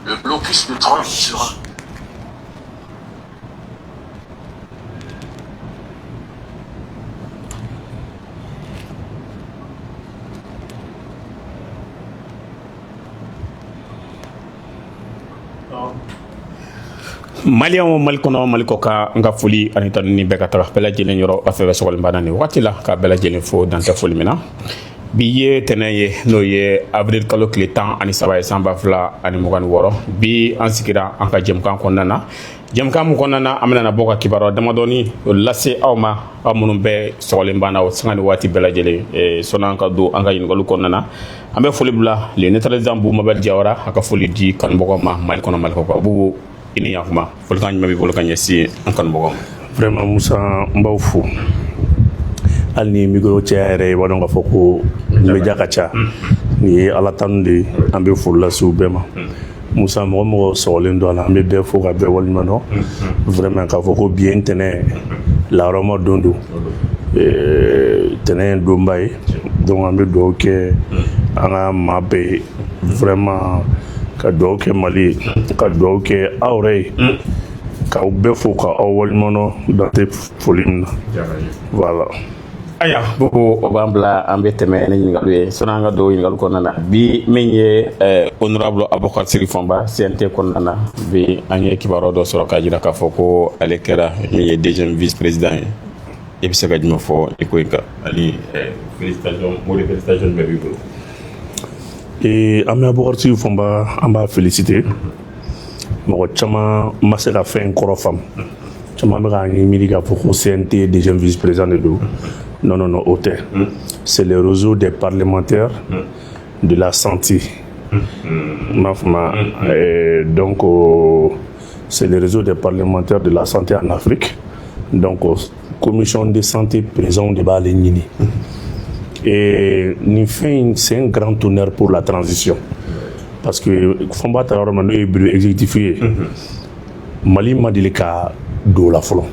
Le blocus de 30 sera. Maliyɛnw, Mali kɔnɔ, Mali kɔ kan, n ka foli ani tanu ni bɛɛ ka taga bɛɛ lajɛlen yɔrɔ. A fɛ bɛ sɔgɔlen na nin waati la, ka bɛɛ lajɛlen fo dantɛ foli min na. Bi ye tɛnɛn ye, n'o ye avril kalo tile 13 ye, san 2026. Bi an sigira an ka jɛmukan kɔnɔna na, jɛmukan mun kɔnɔna na an bɛna bɔ ka kibaruya damadɔni lase aw ma, aw minnu bɛɛ sɔgɔlen b'an na o sanga ni waati bɛɛ lajɛlen. Sɔnni an ka don an ka ɲininkaliw kɔnɔna na, an bɛ foli bila le neutralisant Bubu Mabel Jawara, a ka foli di kanubagaw ma Mali kɔnɔ, Mali kɔ kan. Bubu, i ni yakuma. Folikan jumɛn b'i bolo ka ɲɛsin an kanubagaw ma? Vraiment Musa, n b'aw fo. Hali ni micro caya yɛrɛ, i b'a dɔn k'a fɔ ko média ka ca. Nin ye Ala tanu de ye. An bɛ foli lase u bɛɛ ma. Musa, mɔgɔ mɔgɔ sɔgɔlen don a la, an bɛ bɛɛ fo ka bɛɛ waleɲuman dɔn. Vraiment, k'a fɔ ko bi ye ntɛnɛn lahɔrɔma don, tɛnɛn ye donba ye. Donc an bɛ dugawu kɛ an ka maa bɛɛ ye, vraiment ka dugawu kɛ Mali ye, ka dugawu kɛ aw yɛrɛ ye, k'aw bɛɛ fo ka aw waleɲuman dɔn dan tɛ foli min na. Voilà. Ayiwa Bubu, o b'an bila an bɛ tɛmɛ ni ɲininkaliw ye. Sɔnni an ka don ɲininkali kɔnɔna na, bi min ye honorable Abubakar Sidiki Fɔnba, CNT kɔnɔna na, bi an ye kibaruya dɔ sɔrɔ k'a jira k'a fɔ ko ale kɛra min ye deuxième vice président ye. I bɛ se ka jumɛn fɔ i ko in kan, ani félicitation, mot de félicitation jumɛn b'i bolo? An bɛ Abubakar Sidiki Fɔnba, an b'a féliciter. Mɔgɔ caman ma se ka fɛn kɔrɔ faamu. Caman bɛ k'a miiri k'a fɔ ko CNT deuxième vice président de don. Non, non, non, o tɛ. C'est le réseau des parlementaires de la santé, n b'a faamu. Donc c'est le réseau des parlementaires de la santé en Afrique. Donc commission de santé président de b'ale ɲini. Et nin fɛn in, c'est un grand honneur pour la transition, parce que Fɔnba taara yɔrɔ min na, n'o ye bureau exécutif ye, Mali ma deli ka don o la fɔlɔ.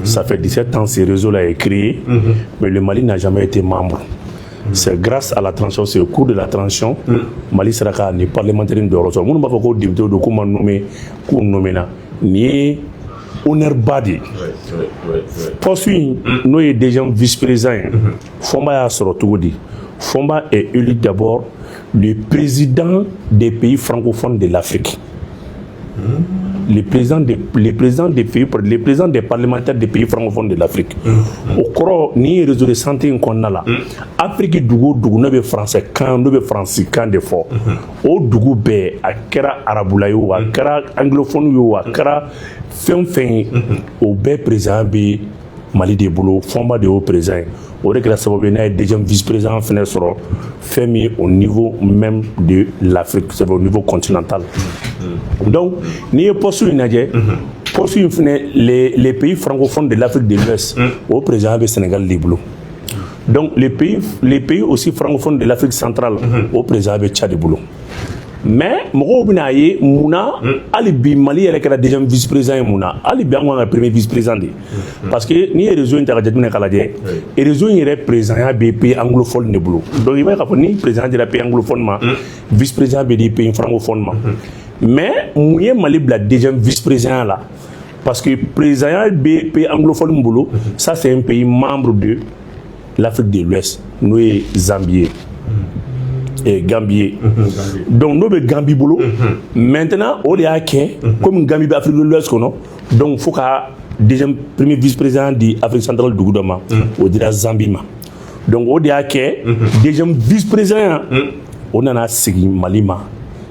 Ça fait 17 ans ce réseau-là est créé, mais le Mali n'a jamais été membre. C'est grâce à la transition, c'est au cours de la transition, Mali sera ka ni parlementaire dɔyɔrɔ sɔrɔ. Minnu b'a fɔ ko député don, k'u ma nommé, k'u nommé na, nin ye honneur ba de ye. Poste in, n'o ye deuxième vice-président ye, Fɔnba y'a sɔrɔ cogo di? Fɔnba est élu d'abord le président des pays francophones de l'Afrique. Les présidents des pays, les présidents des parlementaires des pays francophones de l'Afrique. O kɔrɔ, nin ye réseau de santé in kɔnɔna la, Afrique dugu o dugu n'o bɛ français kan, n'o bɛ faransi kan de fɔ, o dugu bɛɛ, a kɛra arabula ye o, a kɛra anglophone ye o, a kɛra fɛn fɛn ye, o bɛɛ président bɛ Mali de bolo. Fɔnba de y'o président ye. O de kɛra sababu ye n'a ye deuxième vice président fɛnɛ sɔrɔ, fɛn min ye au niveau même de l'Afrique, c'est au niveau continental. Donc n'i ye poste in lajɛ, poste in fɛnɛ, les pays francophones de l'Afrique de l'Ouest, o président bɛ Sénégal de bolo. Donc les pays aussi francophones de l'Afrique centrale, o président bɛ Tchad de bolo. Mais mɔgɔw bɛna ye munna hali bi Mali yɛrɛ kɛra deuxième vice président ye, mun na hali bi an kan ka premier vice président de ye? Parce que n'i ye réseau in ta ka jateminɛ k'a lajɛ, réseau in yɛrɛ président bɛ pays anglophone de bolo. Donc i b'a ye k'a fɔ ni président dira pays anglophone ma, vice président bɛ di pays francophone ma. Mais mun ye Mali bila deuxième vice président la? Parce que président bɛ pays anglophone min bolo, ça c'est un pays membre de l'Afrique de l'Ouest, n'o ye Zambie ye et Gambie. Donc n'o bɛ Gambie bolo maintenant, o de y'a kɛ komi Gambie bɛ Afrique de l'Ouest kɔnɔ, donc fo ka deuxième premier vice président di Afrique centrale dugu dɔ ma, o dira Zambie ma. Donc o de y'a kɛ deuxième vice président o nana sigi Mali ma.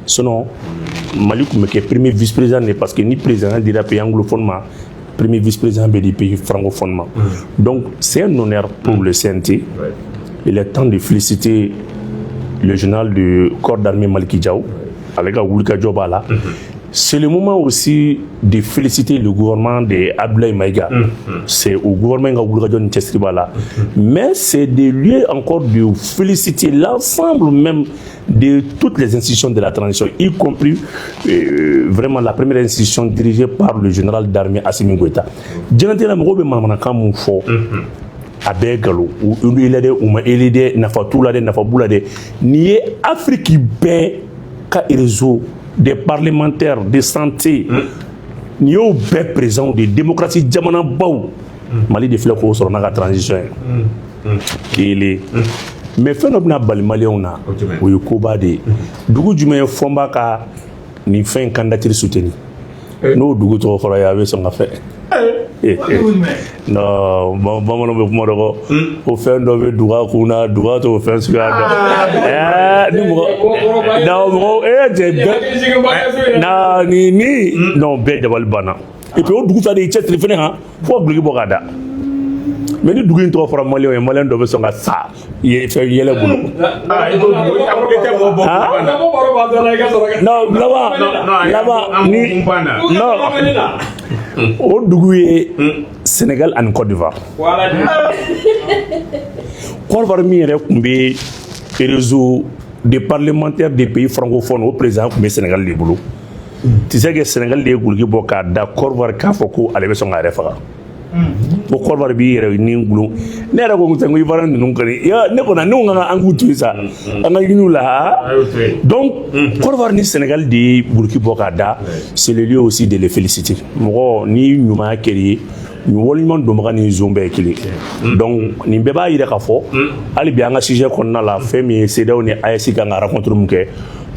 Sinon Mali tun bɛ kɛ premier vice président de, parce que ni président dira pays anglophone ma, premier vice président bɛ di pays francophone ma. Donc c'est un honneur pour le CNT. Il est temps de féliciter le général du corps d'armée Maliki Diaw, ale ka wulikajɔ b'a la. C'est le moment aussi de féliciter le gouvernement de Abdoulaye Maïga. C'est au gouvernement ka wulikajɔ ni cɛsiri b'a la. Mais c'est des lieux encore de féliciter l'ensemble même de toutes les institutions de la transition, y compris vraiment la première institution dirigée par le général d'armée Assimi Goïta. Diɲɛlatigɛ la, mɔgɔw bɛ manamanakan mun fɔ, a bɛɛ ye nkalon. U i la dɛ, u ma eli dɛ, nafa t'u la dɛ, nafa b'u la dɛ. Nin ye Afiriki bɛɛ ka réseau des parlementaires de santé, nin y'o bɛɛ président de démocratie jamanabaw. Mali de filɛ k'o sɔrɔ n'a ka transition ye kelen. Mais fɛn dɔ bɛna bali maliyɛnw na, o ye koba de ye. Dugu jumɛn ye Fɔnba ka nin fɛn in candidature soutenir? N'o dugu tɔgɔ fɔra ye, a bɛ sɔn ka fɛ. Non, bamananw bɛ kuma dɔ kɔ ko fɛn dɔ bɛ duga kun na, duga t'o fɛn suguya dɔn. Ɛɛ, ni mɔgɔ non, mɔgɔ cɛ bɛɛ na ni ni non, bɛɛ dabali banna. Et puis o dugu fila de y'i cɛsiri fɛnɛ han fo ka duloki bɔ k'a da. Mais ni dugu in tɔgɔ fɔra maliyɛnw ye, maliyɛn dɔ bɛ sɔn ka sa ye fɛn yɛlɛ bolo. Non, laban laban ni non, o dugu ye Sénégal ani Côte d'Ivoire. Côte d'Ivoire min yɛrɛ tun bɛ réseau des parlementaires des pays francophones, o président tun bɛ Sénégal de bolo. Tu sais que Sénégal de ye guloki bɔ k'a da Côte d'Ivoire, k'a fɔ ko ale bɛ sɔn k'a yɛrɛ faga, ko Côte d'Ivoire b'i yɛrɛ ni gulon. Ne yɛrɛ ko n ko Ivoirien ninnu kɔni, ne kɔni ne ko an k'u to yen sa, an ka ɲini u la. Donc Côte d'Ivoire ni Sénégal de ye guloki bɔ k'a da. C'est le lieu aussi de les féliciter. Mɔgɔ ni ɲumanya kɛr'i ye, waleɲuman donbaga ni zon bɛɛ ye kelen. Donc nin bɛɛ b'a yira k'a fɔ hali bi an ka sujet kɔnɔna la, fɛn min ye CEDEAO ni AES kan ka rencontre min kɛ,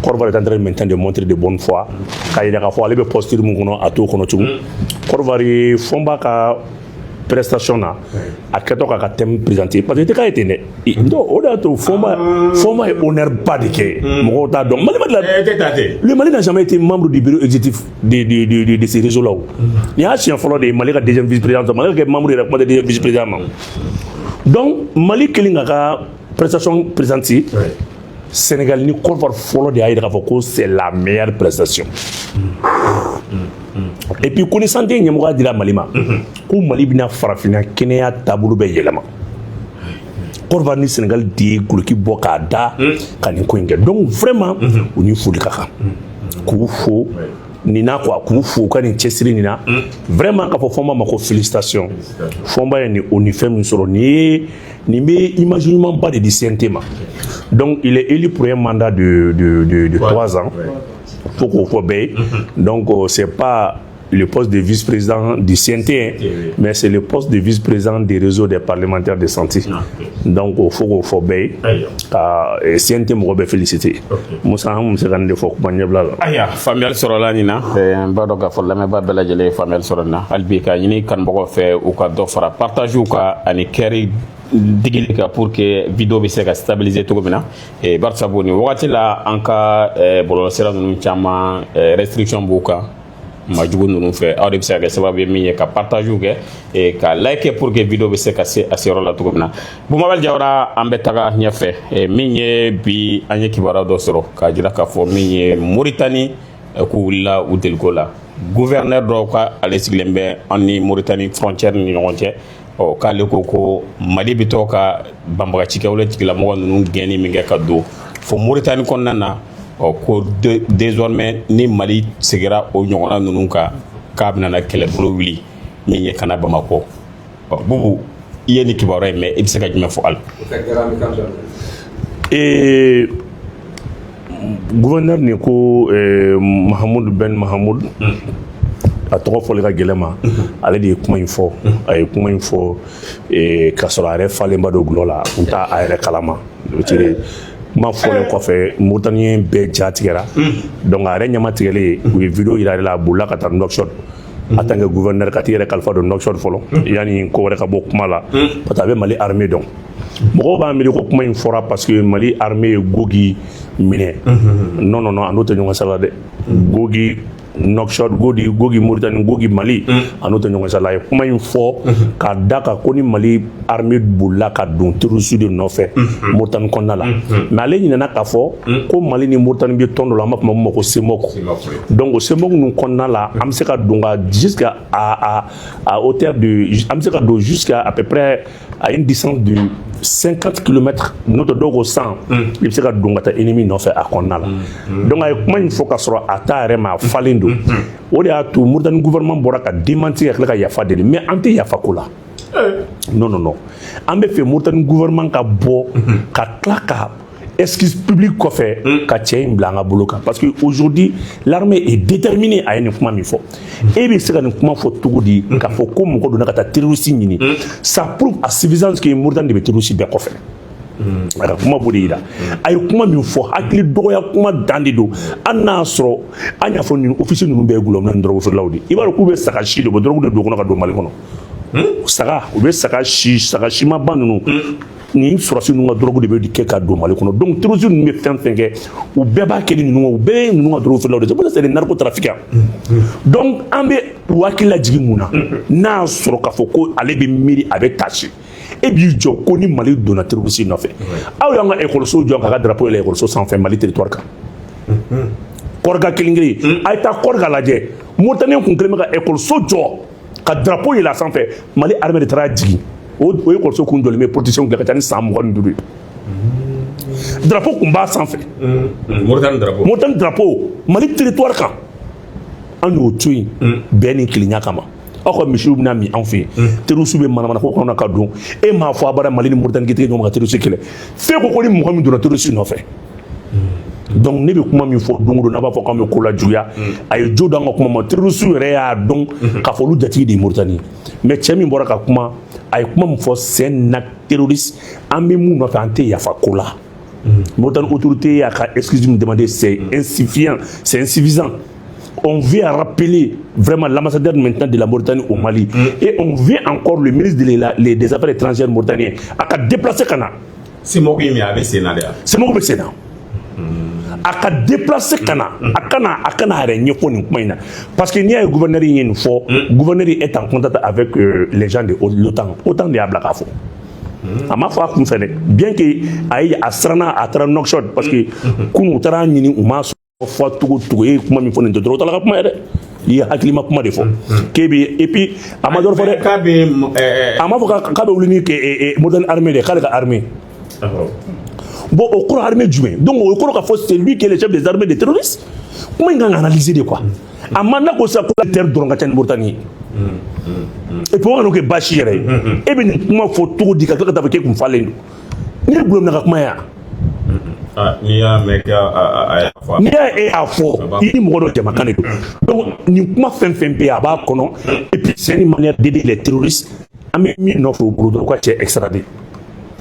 Côte d'Ivoire est en train maintenant de montrer de bonne foi, k'a yira k'a fɔ ale bɛ posture min kɔnɔ, a t'o kɔnɔ tugun. Côte d'Ivoire ye Fɔnba ka prestation na, a kɛtɔ k'a ka thème présenter, parce que i tɛ k'a ye ten dɛ. Donc o de y'a to Fɔnba ye honneur ba de kɛ. Mɔgɔw t'a dɔn, Mali ma deli. Le Mali n'a jamais été membre du bureau exécutif de ces réseaux là. O nin y'a siɲɛ fɔlɔ de ye Mali ka deuxième vice président, Mali ka kɛ membre yɛrɛ, kuma tɛ deuxième vice président ma. Donc Mali kelen k'a ka prestation présenter, Sénégal ni Côte d'Ivoire fɔlɔ de y'a yira k'a fɔ ko c'est la meilleure prestation. Et puis ko ni santé ɲɛmɔgɔya dira Mali ma, ko Mali bɛna farafinna kɛnɛya taabolo bɛɛ yɛlɛma. Côte d'Ivoire ni Sénégal de ye guloki bɔ k'a da ka nin ko in kɛ. Donc vraiment u ni foli ka kan, k'u fo nin na quoi, k'u fo u ka nin cɛsiri nin na vraiment, k'a fɔ Fɔnba ma ko félicitation. Fɔnba ye nin o ni fɛn min sɔrɔ nin ye, nin bɛ image ɲumanba de di CNT ma. Donc il est élu pour un mandat de 3 ans, faut k'o fɔ bɛɛ ye. Donc c'est pas le poste de vice-président du CNT, hein, mais c'est le poste de vice-président des réseaux des parlementaires de santé. Donc il faut k'o fɔ bɛɛ ye, ka CNT mɔgɔ bɛɛ féliciter. Musa, an kun bɛ se ka nin de fɔ kuma ɲɛbila la. Ayiwa, faamuyali sɔrɔla nin na. N b'a dɔn k'a fɔ lamɛnbaa bɛɛ lajɛlen ye faamuyali sɔrɔ nin na. Hali bi ka ɲini kanubagaw fɛ, u ka dɔ fara partage kan ani cœur digili kan pour que vidéo bɛ se ka stabiliser cogo min na, barisabu nin wagati la, an ka bɔlɔlɔsira ninnu caman, restriction b'u kan majugu ninnu fɛ. Aw de bɛ se ka kɛ sababu ye min ye ka partage kɛ, ka like pour que vidéo bɛ se ka se a seyɔrɔ la cogo min na. Bumabali Jawara, an bɛ taga ɲɛfɛ. Min ye bi, an ye kibaruya dɔ sɔrɔ k'a jira k'a fɔ min ye Moritani, k'u wulila u deliko la. Gouverneur dɔw ka ale sigilen bɛ an ni Moritani frontière ni ɲɔgɔn cɛ, ɔ k'ale ko ko Mali bɛ to ka banbagacikɛwale tigilamɔgɔ ninnu gɛnni min kɛ ka don fo Moritani kɔnɔna na, ɔ ko désormais ni Mali seginna o ɲɔgɔnna ninnu kan, k'a bɛna na kɛlɛbolo wuli min ye ka na Bamakɔ. Ɔ Bubu, i ye nin kibaruya in mɛn, i bɛ se ka jumɛn fɔ a la? Gouverneur nin ko Mahamudu Ben Mahamud, a tɔgɔ fɔli ka gɛlɛn ma, ale de ye kuma in fɔ. A ye kuma in fɔ k'a sɔrɔ a yɛrɛ falenba don gulɔ la, n t'a a yɛrɛ kalama. Kuma fɔlen kɔfɛ, Mauritaniens bɛɛ ja tigɛra. Donc a yɛrɛ ɲɛma tigɛlen, u ye vidéo yira ale la, a bolila ka taa Nouakchott en tant que gouverneur, ka t'i yɛrɛ kalifa don Nouakchott fɔlɔ yanni ko wɛrɛ ka bɔ kuma la, parce que a bɛ Mali armée dɔn. Mɔgɔw b'a miiri ko kuma in fɔra parce que Mali armée ye Gogi minɛ. Non, non, non, a n'o tɛ ɲɔgɔn sira la dɛ. Gogi Nouakchott, Godi, Gogi Mauritanie, Gogi Mali, a n'o tɛ ɲɔgɔn sala. A ye kuma in fɔ k'a da kan ko ni Mali armée bolila ka don terroriste de nɔfɛ Mauritanie kɔnɔna la. Mais ale ɲinɛna k'a fɔ ko Mali ni Mauritanie bɛ tɔn dɔ la, an b'a fɔ min ma ko CEMOC. Donc o CEMOC ninnu kɔnɔna la, an bɛ se ka don ka jusqu'à à hauteur de, an bɛ se ka don jusqu'à à peu près à une distance de 50 km, n'o tɛ dɔw ko 100, i bɛ se ka don ka taa ennemi nɔfɛ a kɔnɔna la. Donc a ye kuma in fɔ ka sɔrɔ a t'a yɛrɛ ma, a falen don. O de y'a to Mauritanie gouvernement bɔra ka démenti, ka tila ka yafa deli. Mais an tɛ yafa ko la, non, non, non. An bɛ fɛ Mauritanie gouvernement ka bɔ ka tila ka excuse publique kɔfɛ ka cɛ in bila an ka bolo kan, parce que aujourd'hui l'armée est déterminée. A ye nin kuma min fɔ, e bɛ se ka nin kuma fɔ cogo di k'a fɔ ko mɔgɔ donna ka taa terroriste ɲini? Ça prouve à suffisance que Mauritanie de bɛ terroriste bɛɛ kɔfɛ. A ka kuma b'o de yira. A ye kuma min fɔ, hakili dɔgɔya kuma dan de don. Hali n'a y'a sɔrɔ an y'a fɔ, nin officier ninnu bɛɛ ye gulɔminɛ ni dɔrɔgu feerelaw de ye. I b'a dɔn k'u bɛ saga si de bɔ, dɔrɔgu de don kɔnɔ ka don Mali kɔnɔ. Saga, u bɛ saga si, saga simaba ninnu ni sɔrɔsi ninnu ka dɔrɔgu de bɛ kɛ ka don Mali kɔnɔ. Donc terroriste ninnu bɛ fɛn fɛn kɛ, u bɛɛ b'a kɛ ni ninnu, u bɛɛ ye ninnu ka dɔrɔgu feerelaw de ye. C'est pour ça, c'est des narcotrafiquants. Donc an bɛ u hakili lajigin mun na? N'a y'a sɔrɔ k'a fɔ ko ale bɛ miiri, a bɛ tasi, e b'i jɔ ko ni Mali donna terroriste nɔfɛ. Aw y'an ka ekɔliso jɔ k'a ka drapeau yɛlɛ ekɔliso sanfɛ Mali territoire kan, Kɔrika kelen kelen. A ye taa Kɔrika lajɛ. Mauritanie kun kelen bɛ ka ekɔliso jɔ ka drapeau yɛlɛ a sanfɛ. Mali armée de taara jigin o ekɔliso kun jɔlen bɛ, politicien dilan ka ca ni san 25 ye, drapeau kun b'a sanfɛ. Mauritanie drapeau. Mauritanie drapeau Mali territoire kan. An y'o to yen bɛn ni kelenya kama. Aw ka misiw bɛna min anw fɛ yen, terroriste bɛ manamana ko kɔnɔ ka don. E m'a fɔ abada Mali ni Mauritanie k'i tɛgɛ ɲɔgɔn ma ka terroriste kɛlɛ. Fɛn ko ni mɔgɔ min donna terroriste nɔfɛ. Donc ne bɛ kuma min fɔ don o don, n'a b'a fɔ k'an bɛ ko la juguya, a ye jo d'an ka kuma ma. Terroriste yɛrɛ y'a dɔn k'a fɔ olu jatigi de ye Mauritanie. Mais cɛ min bɔra ka kuma, a ye kuma min fɔ, c'est un acte terroriste. An bɛ mun nɔfɛ? An tɛ yafa ko la. Mauritanie autorité y'a ka excuse min demander, c'est insuffisant, c'est insuffisant. On vient rappeler vraiment l'ambassadeur maintenant de la Mauritanie au Mali et on vient encore le ministre des Affaires étrangères mauritanien a ka déplacer ka na. CEMOC in min, a bɛ sen na de wa? CEMOC bɛ sen na. A ka déplacer ka na, a kana a yɛrɛ ɲɛfɔ nin kuma in na, parce que n'i y'a ye gouverneur ye nin fɔ, gouverneur est en contact avec les gens de l'OTAN. OTAN de y'a bila k'a fɔ. A ma fɔ a kun fɛ dɛ, bien que a ye a siranna, a taara Nouakchott, parce que kunun u taara ɲini, u m'a sɔrɔ. Fɔ cogo cogo, e ye kuma min fɔ, nin tɛ dɔrɔn, o taara ka kuma ye dɛ. I ye hakilima kuma de fɔ k'e bɛ, et puis a ma dɔrɔn fɔ dɛ. K'a bɛ A ma fɔ k'a bɛ wuli ni Mauritanie armée de, k'ale ka armée. Bon, o kɔrɔ armée jumɛn? Donc o kɔrɔ k'a fɔ c'est lui qui est le chef des armées des terroristes. Kuma in kan ka analyser de quoi. A ma n'a ko sisan ko terre dɔrɔn ka ca ni Mauritanie ye, et puis o kana kɛ baasi yɛrɛ ye. E bɛ nin kuma fɔ cogo di ka tila ka taa fɔ k'e kun falen don? Ne ye gulɔminɛ ka kuma ye yan. N'i y'a mɛn k'a y'a fɔ. N'i y'a e y'a fɔ, i ni mɔgɔ dɔ jamakan de don. Donc nin kuma fɛn fɛn bɛ yen, a b'a kɔnɔ. Et puis c'est une manière d'aider les terroristes. An bɛ min nɔfɛ u bolo dɔrɔn, u ka cɛ extrader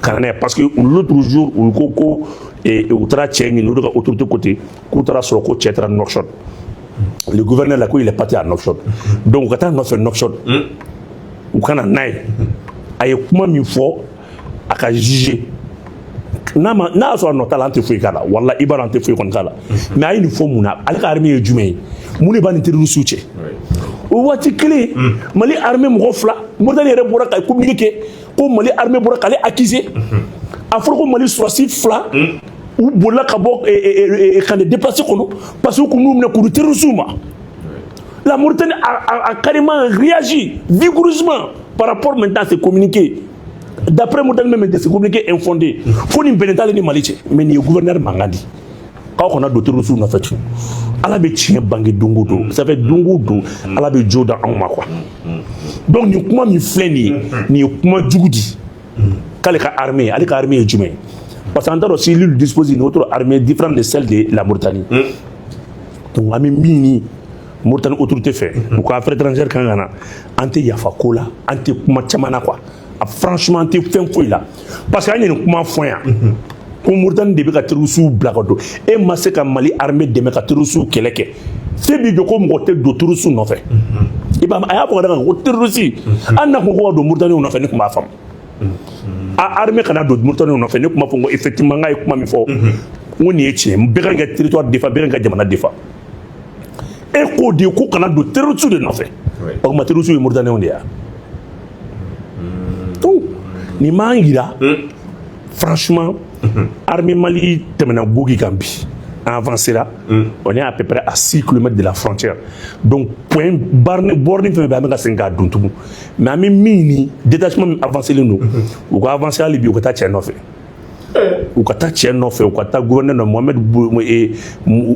ka na n'a ye, parce que l'autre jour u ko u taara cɛ ɲini, olu ka autorité côté k'u taara sɔrɔ ko cɛ taara Nouakchott. Le gouverneur là ko il est parti à Nouakchott. Donc u ka taa nɔfɛ Nouakchott, u ka na n'a ye. A ye kuma min fɔ, a ka juger. N'a ma, n'a y'a sɔrɔ a nɔ t'a la, an tɛ foyi k'a la. Wala i b'a dɔn, an tɛ foyi kɔni k'a la. Mais a ye nin fɔ mun na? Ale ka armée ye jumɛn ye? Mun de b'a ni terroriste cɛ? O waati kelen, Mali armée mɔgɔ fila, Mauritanie yɛrɛ bɔra ka communiqué kɛ ko Mali armée bɔra k'ale accuser. A fɔra ko Mali sɔrɔdasi fila, u bolila ka bɔ camp de déplacé kɔnɔ, parce que u kun y'u minɛ k'u di terroriste ma. La Mauritanie a carrément réagi vigoureusement par rapport maintenant à ces communiqués. D'après Mauritanie même, ces communiqués infondés. Fo nin bɛnnen t'ale ni Mali cɛ. Mais nin ye gouverneur mankan di k'aw kana don terroriste nɔfɛ tun. Ala bɛ tiɲɛ bange don o don. Ça fait don o don Ala bɛ jo da anw ma quoi. Donc nin kuma min filɛ nin ye, nin ye kuma jugu di k'ale ka armée. Ale ka armée ye jumɛn ye? Parce que an t'a dɔn si lui dispose d'une autre armée différente de celle de la Mauritanie. Donc an bɛ min ɲini Mauritanie autorité fɛ, u ka affaire étrangère kan ka na. An tɛ yafa ko la, an tɛ kuma caman na quoi. Franchement, an tɛ fɛn foyi la, parce que an ye nin kuma fɔ yan ko Mauritanie de bɛ ka terroriste bila ka don. E ma se ka Mali armée dɛmɛ ka terroriste kɛlɛ kɛ. Fɛn b'i jɔ ko mɔgɔ tɛ don terroriste nɔfɛ. I b'a, a y'a fɔ ka da kan ko terroriste, hali n'a ko ko ka don Mauritanie nɔfɛ, ne tun b'a faamu. A armée kana don Mauritanie nɔfɛ, ne tun b'a fɔ ko effectivement n k'a ye kuma min fɔ, n ko nin ye tiɲɛ. Bɛɛ ka territoire défend, bɛɛ ka jamana défend. E k'o de ko kana don terroriste de nɔfɛ. O tuma, terroriste ye Mauritaniens de ye. Donc nin b'an yira, franchement, armée Mali tɛmɛna Gogi kan bi, an avancera, on est à peu près à 6 km de la frontière. Donc point borne borne fɛn bɛ, an bɛ ka segin k'a don tugun. Mais an bɛ min ni détachement min avancé len don, u ka avancer hali bi, u ka taa cɛ nɔfɛ, u ka taa cɛ nɔfɛ, u ka taa gouverneur nɔ, Mohamed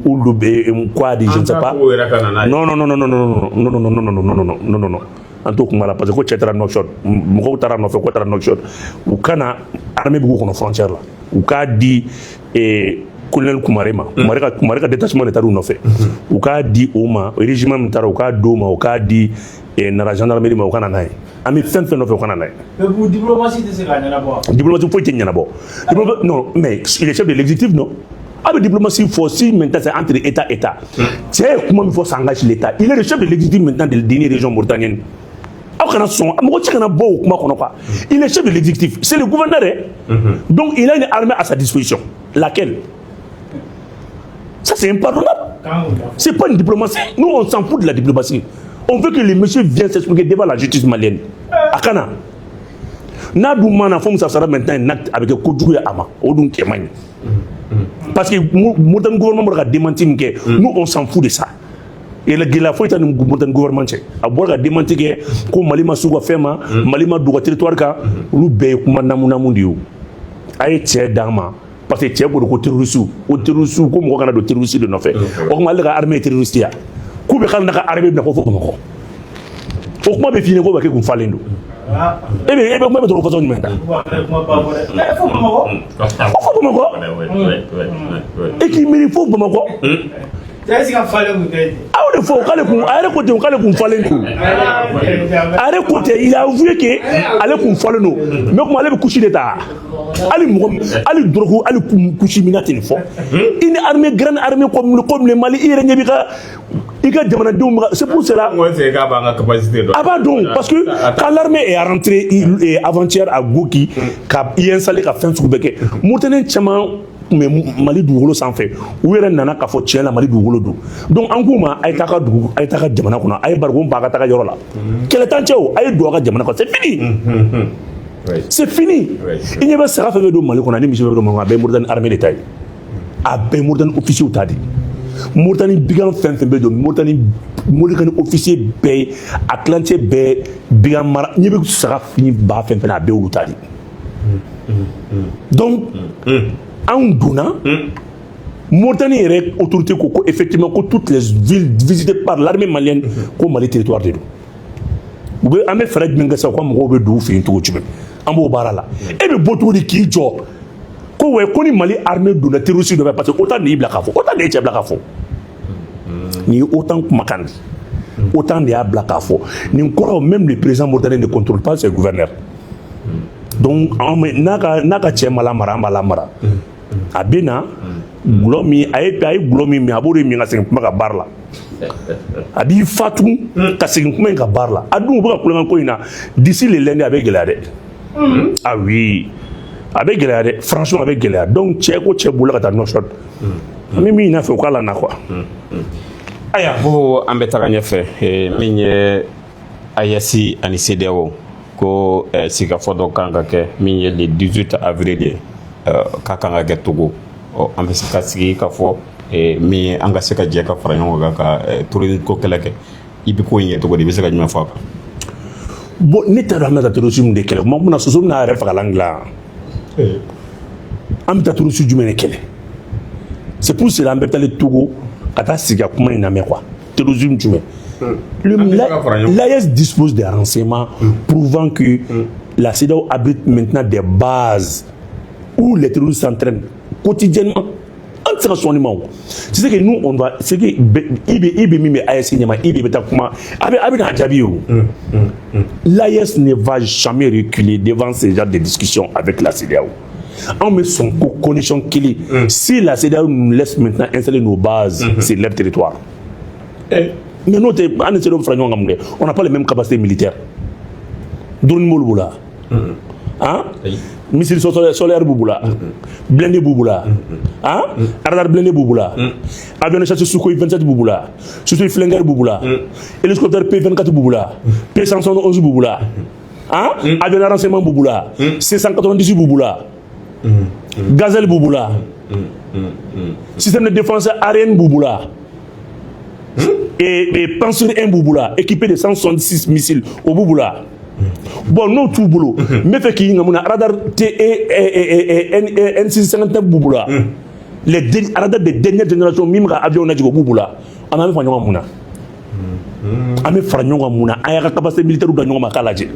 Ould quoi dit, je ne sais pas. Non, non, non, non, non, non, non, non, non, non, non, non, non, non, non, non, an t'o kuma la, parce que ko cɛ taara Nouakchott, mɔgɔw taara nɔfɛ, ko taara Nouakchott. U kana armée b'u kɔnɔ frontière la, u k'a di colonel Kumare ma. Kumare ka détachement de taara u nɔfɛ. U k'a di o ma, régiment min taara, u k'a di o ma, u k'a di Nara gendarmerie ma, u ka na n'a ye. An bɛ fɛn fɛn nɔfɛ, u ka na n'a ye. Mais bu diplomatie tɛ se k'a ɲɛnabɔ wa? Diplomatie foyi tɛ ɲɛnabɔ. Non, mais il est chef de l'exécutif, non? A bɛ diplomatie fɔ si maintenant c'est entre état état. Cɛ ye kuma min fɔ, ça engage l'État. Il est le chef de l'exécutif maintenant de d'une région mauritanienne. Aw kana sɔn mɔgɔ ci kana bɔ o kuma kɔnɔ quoi. Il est chef de l'exécutif, c'est le gouverneur, hein. Donc il a une armée à sa disposition. Laquelle? Ça, c'est impardonnable. C'est pas une diplomatie. Nous, on s'en fout de la diplomatie. On veut que les messieurs viennent s'expliquer devant la justice malienne. A kana n'a dun mana fɔ Musa Sara maintenant un acte a bɛ kɛ kojugu ye a ma, o dun cɛ man ɲi, parce que Mauritanie gouvernement bɔra ka démenti min kɛ, nous, on s'en fout de ça. Yɛlɛ gɛlɛya foyi t'a ni Mauritanie gouvernement cɛ. A bɔra ka démenti kɛ ko Mali ma s'u ka fɛn ma, Mali ma don u ka territoire kan, olu bɛɛ ye kuma namu namu de ye. O a ye cɛ d'an ma, parce que cɛ ko de ko terroriste, ko terroriste, ko mɔgɔ kana don terroriste de nɔfɛ. O tuma, ale ka armée ye terroriste ya? K'u bɛ k'ale n'a ka armée bila ko fo Bamakɔ, o kuma bɛ f'i ɲɛna ko bɛ kɛ kun falen don. E bɛ kuma bɛ tɔgɔ façon jumɛn ta? Fo Bamakɔ. Fo Bamakɔ, e k'i miiri, fo Bamakɔ. Cɛ ka falen kun tɛ. Aw de fɔ k'ale kun, a yɛrɛ ko ten k'ale kun falen don. A yɛrɛ ko ten, il a avoué que ale kun falen don. Mais kuma ale bɛ kusi de ta, hali mɔgɔ, hali dɔrɔgu, hali kusi mina tɛ nin fɔ. Une armée, grande armée comme le Mali, i yɛrɛ ɲɛ b'i ka i ka jamanadenw bɛ. C'est pour cela. K'a b'an ka capacité dɔn. A b'a dɔn, parce que quand l'armée est rentrée avant-hier à Goki, ka i installé, ka fɛn sugu bɛɛ kɛ, Mauritanie caman tun bɛ Mali dugukolo sanfɛ, u yɛrɛ nana k'a fɔ tiɲɛ la Mali dugukolo don. Donc an k'u ma: a ye taa ka dugu, a ye taa ka jamana kɔnɔ, a ye barikon ba a ka taga yɔrɔ la, kɛlɛ t'an cɛ o, a ye don a ka jamana kɔnɔ, c'est fini, c'est fini. I ɲɛ bɛ saga fɛn fɛn don Mali kɔnɔ ani misi fɛn fɛn don Mali kɔnɔ, a bɛɛ ye Mauritanie armée de ta ye, a bɛɛ ye Mauritanie officier ta de ye. Mauritanie bigan fɛn fɛn bɛ don Mauritanie, Mauritanie officier bɛɛ ye, a tilancɛ bɛɛ bigan mara. Ɲɛ bɛ saga fini ba fɛn fɛn na, a bɛɛ y'olu ta de. Donc anw donna Mauritanie yɛrɛ autorité ko effectivement ko toutes les villes visitées par l'armée malienne, ko Mali territoire de don. U bɛ, an bɛ fɛɛrɛ jumɛn kɛ sisan ko mɔgɔw bɛ don u fɛ yen cogo jumɛn? An b'o baara la. E bɛ bɔ cogo di k'i jɔ ko wɛ, ko ni Mali armée donna terroriste dɔ fɛ? Parce que OTAN de y'i bila k'a fɔ, OTAN de ye cɛ bila k'a fɔ. Nin ye OTAN kumakan de, OTAN de y'a bila k'a fɔ. Nin kɔrɔ, même le président mauritanien ne contrôle pas ses gouverneurs. Donc an bɛ n'a ka cɛ ma lamara, an b'a lamara. A bɛ na gulɔ min, a ye gulɔ min min, a b'o de min ka segin kuma ka baara la. A b'i fa tugun ka segin kuma in ka baara la. A dun, u bɛ ka kulonkɛ ko in na. D'ici le lundi, a bɛ gɛlɛya dɛ. Ah oui, a bɛ gɛlɛya dɛ, franchement, a bɛ gɛlɛya. Donc cɛ ko cɛ bolila ka taa Nouakchott, an bɛ min ɲini a fɛ, u k'a lana quoi. Ayiwa, ko an bɛ taga ɲɛfɛ. Min ye AES ani CEDEAO ko sigikafɔ dɔ kan ka kɛ min ye le 18 avril ye, k'a kan ka kɛ Togo. Ɔ, an bɛ se ka sigi ka fɔ min ye an ka se ka jɛ ka fara ɲɔgɔn kan ka terrorisme ko kɛlɛ kɛ. I bɛ ko in ye cogo di? I bɛ se ka jumɛn fɔ a kan? Bon, ne t'a dɔn an bɛ taa terrorisme de kɛlɛ. Kuma bɛna soso bɛna a yɛrɛ fagalan dilan. An bɛ taa terrorisme jumɛn de kɛlɛ? C'est pour cela an bɛ taa Togo ka taa sigi ka kuma in lamɛn quoi. Terrorisme jumɛn? L'AES dispose des renseignements prouvant que la CEDEAO abrite maintenant des bases où les terroristes s'entraînent quotidiennement. An tɛ se ka sɔn nin ma. O c'est que nous, on va, c'est que i bɛ min bɛ AES ɲɛma, i bɛ taa kuma, a bɛ n'a jaabi o. L'AES ne va jamais reculer devant ce genre de discussion avec la CEDEAO. Anw bɛ sɔn ko condition kelen: si la CEDEAO nous laisse maintenant installer nos bases sur leur territoire. Mais n'o tɛ, an ni CEDEAO fara ɲɔgɔn kan mun kɛ? On n'a pas les mêmes capacités militaires. Drone b'olu bolo. Han, missile sol-air b'u bolo, blindé b'u bolo, han, radar blindé b'u bolo, avion de chasse Sukhoi 27 b'u bolo, Sukhoi Flanker b'u bolo, hélicoptère P24 b'u bolo, P171 b'u bolo, han, avion de renseignement b'u bolo, C198 b'u bolo, Gazelle b'u bolo, système de défense aérienne b'u bolo et Pantsir 1 b'u bolo, équipé de 166 missiles, o b'u bolo. Bon, n'o t'u bolo, n bɛ fɛ k'i ɲininka mun na. Radar T E N N659 b'u bolo, les radars de dernière génération min bɛ ka avion lajigin, o b'u bolo. An bɛ fara ɲɔgɔn kan mun na? An bɛ fara ɲɔgɔn kan mun na? An y'a ka capacité militaire da ɲɔgɔn ma k'a lajɛ.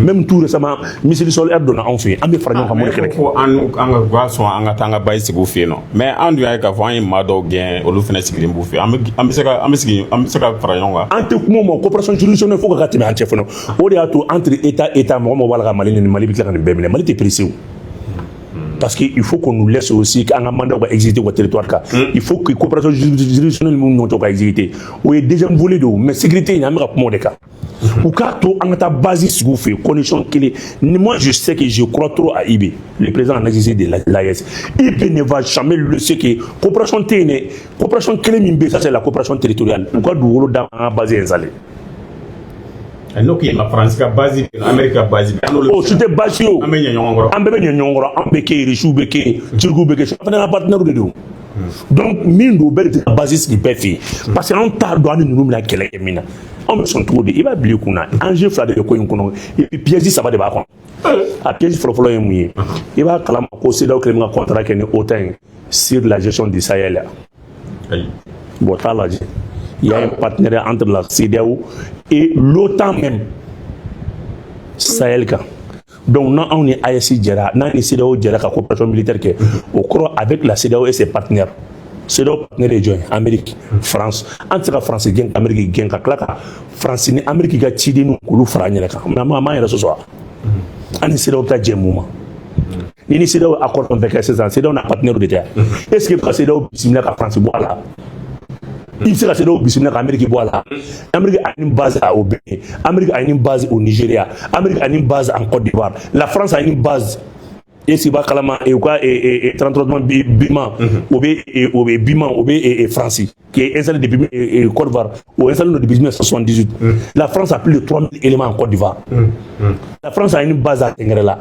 Même tout récemment, missile sol air donna anw fɛ yen. An bɛ fara ɲɔgɔn kan mun de kɛlɛ kɛ? Ko an ka sɔn an ka taa an ka base sigi u fɛ yen nɔ, mais an dun y'a ye k'a fɔ an ye maa dɔw gɛn, olu fana sigilen b'u fɛ yen. An bɛ se ka an bɛ sigi, an bɛ se ka fara ɲɔgɔn kan. An tɛ kuma o ma, coopération juridictionnelle fo ka tɛmɛ an cɛ fɔlɔ. O de y'a to entre état état, mɔgɔ mɔgɔ b'a la ka Mali nin, Mali bɛ tila ka nin bɛɛ minɛ. Mali tɛ pressé o, parce que il faut qu'on nous laisse aussi an ka mandat ka exécuter u ka territoire kan. Il faut que coopération juridictionnelle minnu ɲɔgɔn cɛ ka exécuter, o ye deuxième volet de o. Mais sécurité in, an bɛ ka kuma o de kan. U k'a to an ka taa base sigi u fɛ yen, condition kelen ni. Moi, je sais que je crois trop à IB, le président en exercice de l'AES. IB ne va jamais laisser que coopération tɛ yen dɛ. Coopération kelen min bɛ yen, ça c'est la coopération territoriale. U ka dugukolo d'an ka base installé. N'o k'i ma, Faransi ka base bɛ yen, Amérique ka base bɛ yen, an n'olu O si tɛ baasi ye o. An bɛ ɲɛ ɲɔgɔn kɔrɔ. An bɛɛ bɛ ɲɛ ɲɔgɔn kɔrɔ. An bɛ kɛ yen, Rusiw bɛ kɛ yen, Turkiw bɛ kɛ yen, an fana ka partenaire de don. Donc min don, bɛɛ de tɛ ka base sigi bɛɛ fɛ yen, parce que anw t'a dɔn an ni ninnu bɛna kɛlɛ kɛ min na. Anw bɛ sɔn cogo di? I b'a bila i kunna, enjeu fila de bɛ ko in kɔnɔ et puis piège saba de b'a kɔnɔ. A piège fɔlɔfɔlɔ ye mun ye? I b'a kalama ko CEDEAO kɛlen bɛ ka contrat kɛ ni OTAN ye sur la gestion du Sahel. Ayi. Bon, t'a lajɛ, il y a un partenariat entre la CEDEAO et l'OTAN même Sahel kan. Donc n'an anw ni AES jɛra, n'an ni CEDEAO jɛra ka coopération militaire kɛ, o kɔrɔ avec la CEDEAO et ses partenaires. CEDEAO partenaire ye jɔn ye? Amérique, France. An tɛ se ka France gɛn ka Amérique gɛn, ka tila ka France ni Amérique ka cidenw k'olu fara an yɛrɛ kan. Mais an b'an yɛrɛ sɔsɔ wa? An ni CEDEAO bɛ taa jɛ mun ma? Ni CEDEAO accord fɛn fɛn kɛ sisan, CEDEAO n'a partenaire de tɛ? Est ce que ka CEDEAO bisimila ka France bɔ a la? I bɛ se ka CEDEAO bisimila ka Amérique bɔ a la? Amérique a une base au Bénin, Amérique a une base au Nigeria, Amérique a une base en Côte d'Ivoire, la France a une base. Et si b'a kalama, u ka 33 Bima, o bɛ Bima, o bɛ France qui est installé depuis Côte d'Ivoire, o installé depuis 1978. La France a plus de 3000 éléments en Côte d'Ivoire. La France a une base à Tengrela.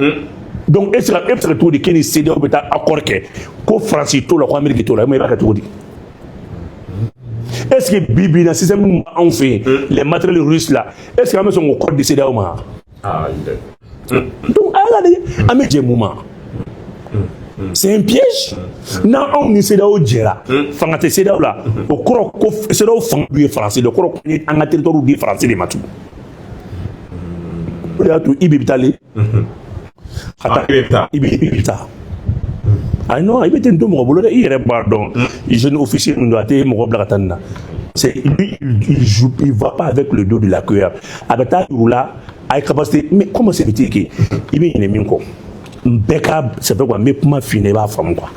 Donc e bɛ se ka cogo di k'e ni CEDEAO bɛ taa accord kɛ ko France t'o la, ko Amérique t'o la? E ma, i b'a kɛ cogo di? Est ce que bi bi in na, système min b'anw fɛ yen, les matériels russes là, est ce que an bɛ sɔn k'o code di CEDEAO ma? Ah. Donc a y'a lajɛ, an bɛ jɛ mun ma? C'est un piège. N'an anw ni CEDEAO jɛra, fanga tɛ CEDEAO la, o kɔrɔ ko CEDEAO fanga dun ye Faransi de, o kɔrɔ ko an ka territoire di Faransi de ma tugun. O de y'a to IB bɛ taa le ka taa. Ah, IB bɛ taa. IB bɛ taa. Ayi non, i bɛ tɛ nin to mɔgɔ bolo dɛ. I yɛrɛ b'a dɔn, jeune officier min don, a tɛ mɔgɔ bila ka taa nin na. C'est lui, il joue, il va pas avec le dos de la cuillère. A bɛ taa yir'u la, a ye capacité. Mais comment se fait-il que i bɛ ɲinɛ min kɔ bɛɛ ka c'est quoi? N bɛ kuma f'i ɲɛna, i b'a faamu quoi.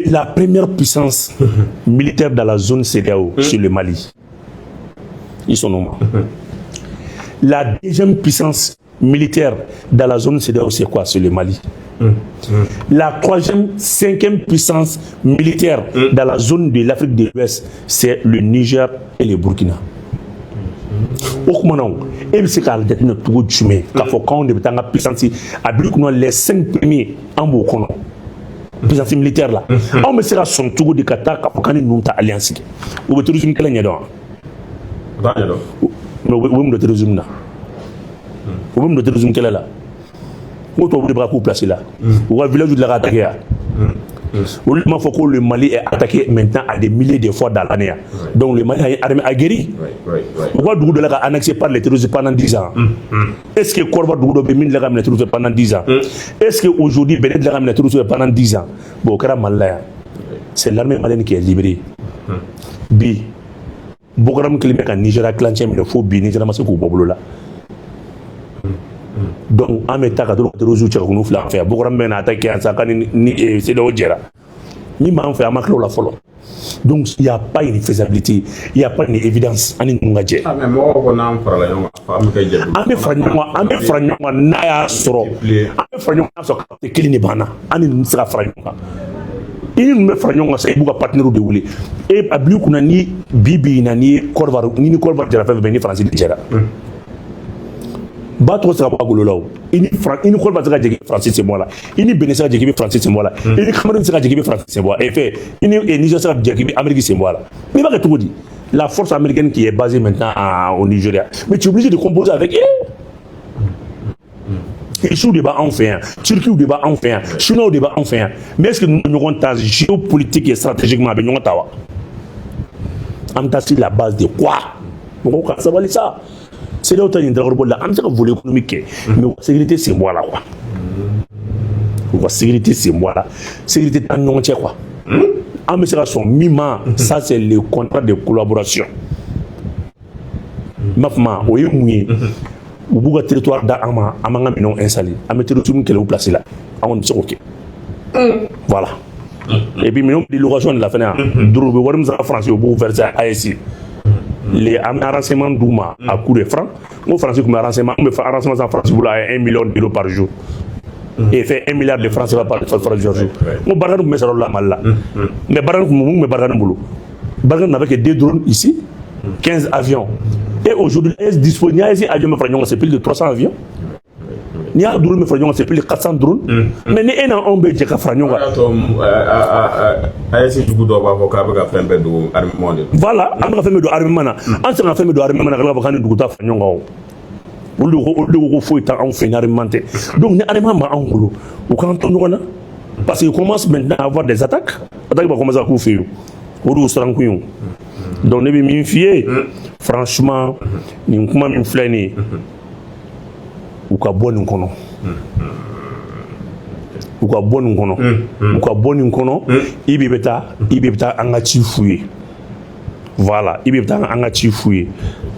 La première puissance militaire dans la zone CEDEAO, c'est le Mali. Ils sont nommés. La deuxième puissance militaire dans la zone CEDEAO, c'est quoi? C'est le Mali. La troisième, cinquième puissance militaire dans la zone de l'Afrique de l'Ouest, c'est le Niger et le Burkina. O kuma na, e bɛ se k'a jateminɛ cogo jumɛn k'a fɔ k'anw de bɛ taa an ka puissance a biri kunna, les cinq premiers, an b'o kɔnɔ puissance militaire la? Anw bɛ se ka sɔn cogo di ka taa k'a fɔ k'an ni ninnu ta alliance kɛ? U bɛ terrorisme kɛlɛ ɲɛdɔn wa? U t'a ɲɛdɔn. Mais u bɛ mun dɔn terrorisme na? U bɛ mun dɔn terrorisme kɛlɛ la? N ko tubabu de bɛ ka k'u place la. U ka village de la ka attaquer yan. Olu m'a fɔ ko le Mali est attaqué maintenant à des milliers de fois dans l'année. Donc le Mali a une armée aguerrie. U ka dugu dɔ la ka annexé par les terroristes pendant 10 ans. Est-ce que Kɔrɔba dugu dɔ bɛ min la ka minɛ terroristes pendant 10 ans? Est-ce que aujourd'hui Benin de la ka minɛ terroristes pendant 10 ans? Bon, o kɛra Mali la yan. C'est l'armée malienne qui est libérée. Bi Boko Haram kelen bɛ ka Nigéria tilancɛ minɛ, fo bi Nigéria ma se k'u bɔ bolo la. Donc an bɛ taa ka to terroristes cɛ ka n'u fila an fɛ yan. Boko Haram bɛ na attaquer yan sa, ka ni CEDEAO jɛra. Min b'an fɛ, an ma tila o la fɔlɔ. Donc il y a pas une faisabilité, il y a pas une évidence ani ninnu ka jɛ. Ah, mais mɔgɔw ko n'an farala ɲɔgɔn kan, an bɛ kɛ jɛkulu. An bɛ fara ɲɔgɔn kan, an bɛ fara ɲɔgɔn kan n'a y'a sɔrɔ an bɛ fara ɲɔgɔn kan, n'a sɔrɔ capacité kelen de b'an na, an ni ninnu tɛ se ka fara ɲɔgɔn kan. I ni ninnu bɛ fara ɲɔgɔn kan sisan, i b'u ka partenaires de wele. E a bil'i kunna ni bi bi in na, ni ye Côte d'Ivoire, ni Côte d'Ivoire jɛra fɛn fɛn, ni Faransi de jɛra. Ba tɔgɔ se ka bɔ a golo la o. I ni Côte d'Ivoire tɛ se ka jɛ k'i bɛ Faransi sen bɔ a la, i ni Benin se ka jɛ k'i bɛ Faransi sen bɔ a la, i ni Cameroun se ka jɛ k'i bɛ Faransi sen bɔ a la, e fɛ i ni Niger se ka jɛ k'i bɛ Amérique sen bɔ a la. Mais i b'a kɛ cogo di? La force américaine qui est basée maintenant au Nigeria, mais tu es obligé de composer avec eux. Russiw de b'anw fɛ yan, Turkiw de b'anw fɛ yan, Chinois de b'anw fɛ yan. Mais est ce que ninnu bɛ ɲɔgɔn ta géopolitique et stratégiquement? A bɛ ɲɔgɔn ta wa? An bɛ taa sur la base de quoi? Mɔgɔw ka sabali sa. CEDEAO ta nin darakɔrɔbɔ la, an bɛ se ka volet économique kɛ, mais u ka sécurité sen bɔ a la quoi. U ka sécurité sen bɔ a la, sécurité t'an ni ɲɔgɔn cɛ quoi. An bɛ se ka sɔn min ma, ça c'est le contrat de collaboration. I m'a faamu? O ye mun ye? U b'u ka territoire da an ma, an b'an ka minɛnw installer, an bɛ terrorisme kɛlɛ u place la. An kɔni bɛ se k'o kɛ, voilà. Et puis minɛnw di location de la fɛnɛ yan duuru, u bɛ wari min sara Faransi, u b'u verser AES. Les an bɛ renseignement d'u ma à coup de franc. N ko Faransi tun bɛ renseignement, an bɛ renseignement san Faransi bolo à 1 million d'euros par jour et fait 1 milliard de francs CFA par jour. N ko Barkhane tun bɛ sɔrɔ o la Mali la, mais Barkhane tun mun bɛ Barkhane bolo? Barkhane n'avait que deux drones ici, 15 avions. Et aujourd'hui, AES dispose, ni AES avion bɛ fara ɲɔgɔn kan, c'est plus de 300 avions. N'i y'a drone bɛ fara ɲɔgɔn kan, c'est plus de 400 drones. Mais ni e n'anw bɛ jɛ ka fara ɲɔgɔn kan. O y'a to AES jugu dɔw b'a fɔ k'a bɛ ka fɛn bɛɛ don armement de la. Voilà, an bɛ ka fɛn bɛɛ don armement na. An tɛ se ka fɛn bɛɛ don armement na ka tila k'a fɔ k'an ni dugu ta fara ɲɔgɔn kan o. Olu de ko ko foyi t'anw fɛ ni armement tɛ. Donc ni armement b'anw bolo, u k'an to ɲɔgɔn na. Parce qu'il commence maintenant à avoir des attaques. Attaques va commencer à k'u fɛ yen. O de y'u siran kun ye o. Donc ne bɛ min f'i ye, franchement, nin kuma min filɛ nin ye, u ka bɔ nin kɔnɔ. U ka bɔ nin kɔnɔ. U ka bɔ nin kɔnɔ. I bɛ taa, i bɛ taa an ka ci f'u ye. Voilà, i bɛ taa an ka ci f'u ye.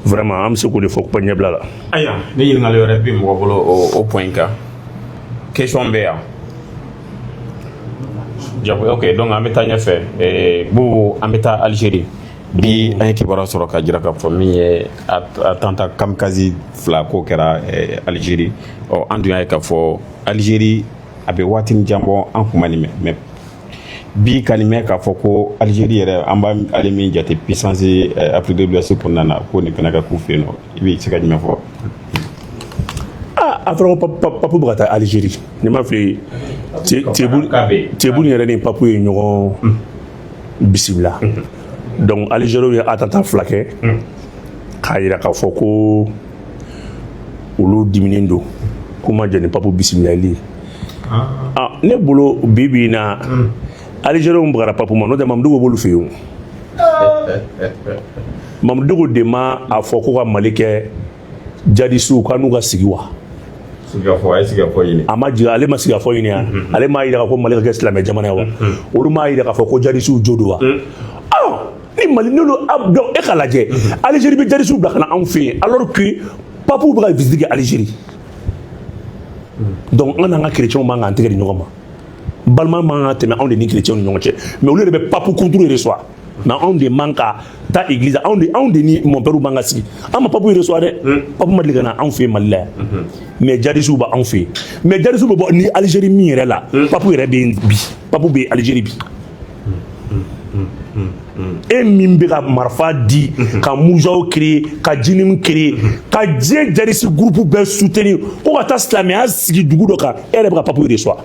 Vraiment, an bɛ se k'o de fɔ kuma ɲɛbila la. Ayiwa, ni ɲininkali wɛrɛ bɛ mɔgɔ bolo o point kan, question bɛ yan. Jago, ok, donc an bɛ taa ɲɛfɛ. Bubu, an bɛ taa Algérie. Bi an ye kibaruya sɔrɔ ka jira k'a fɔ min ye attentat kamikaze fila k'o kɛra Algérie. Ɔ, an dun y'a ye k'a fɔ Algérie a bɛ waati min jan bɔ, an kun ma nin mɛn, mais bi ka nin mɛn k'a fɔ ko Algérie yɛrɛ, an b'a ale min jate puissance Afrique de l'Ouest kɔnɔna na, ko nin fana ka k'u fɛ yen nɔ, i bɛ se ka jumɛn fɔ? Ah, a fɔra ko pape bɛ ka taa Algérie. Ni ma fili, Tebboune yɛrɛ ni pape ye ɲɔgɔn bisimila. Donc Algérie ye attentat fila kɛ k'a yira k'a fɔ ko olu diminen don, k'u ma jɛn ni pape bisimilali ye. Ah, ne bolo bi bi in na, Algériens bagara pape ma, n'o tɛ Mamadou Dicko b'olu fɛ yen o. Mamadou Dicko de ma a fɔ ko ka Mali kɛ djihadistew k'an n'u ka sigi wa? Sigikafɔ, a ye sigikafɔ ɲini. A ma jigin, ale ma sigikafɔ ɲini yan. Ale m'a yira k'a fɔ Mali ka kɛ silamɛ jamana ye wa? Olu m'a yira k'a fɔ ko djihadistew jo don wa? Ah, ni Mali n'olu, donc e ka lajɛ, Algérie bɛ djihadistew bila ka na anw fɛ yen alors que pape bɛ ka visite kɛ Algérie. Donc an n'an ka chrétiens man k'an tɛgɛ di ɲɔgɔn ma. Balima man ka tɛmɛ anw de ni chrétiens ni ɲɔgɔn cɛ, mais olu yɛrɛ bɛ pape contre reçoit, mais anw de man ka taa église, anw de ni mon père man ka sigi. An ma pape reçoit dɛ. Pape ma deli ka na anw fɛ yen Mali la yan, mais djihadistew b'anw fɛ yen. Mais djihadistew bɛ bɔ ni Algérie min yɛrɛ la, pape yɛrɛ bɛ yen bi, pape bɛ Algérie bi. E min bɛ ka marifa di, ka Mujao créer, ka JNIM créer, ka diɲɛ djihadiste groupe bɛɛ soutenir ko ka taa silamɛya sigi dugu dɔ kan, e yɛrɛ bɛ ka pape reçoit,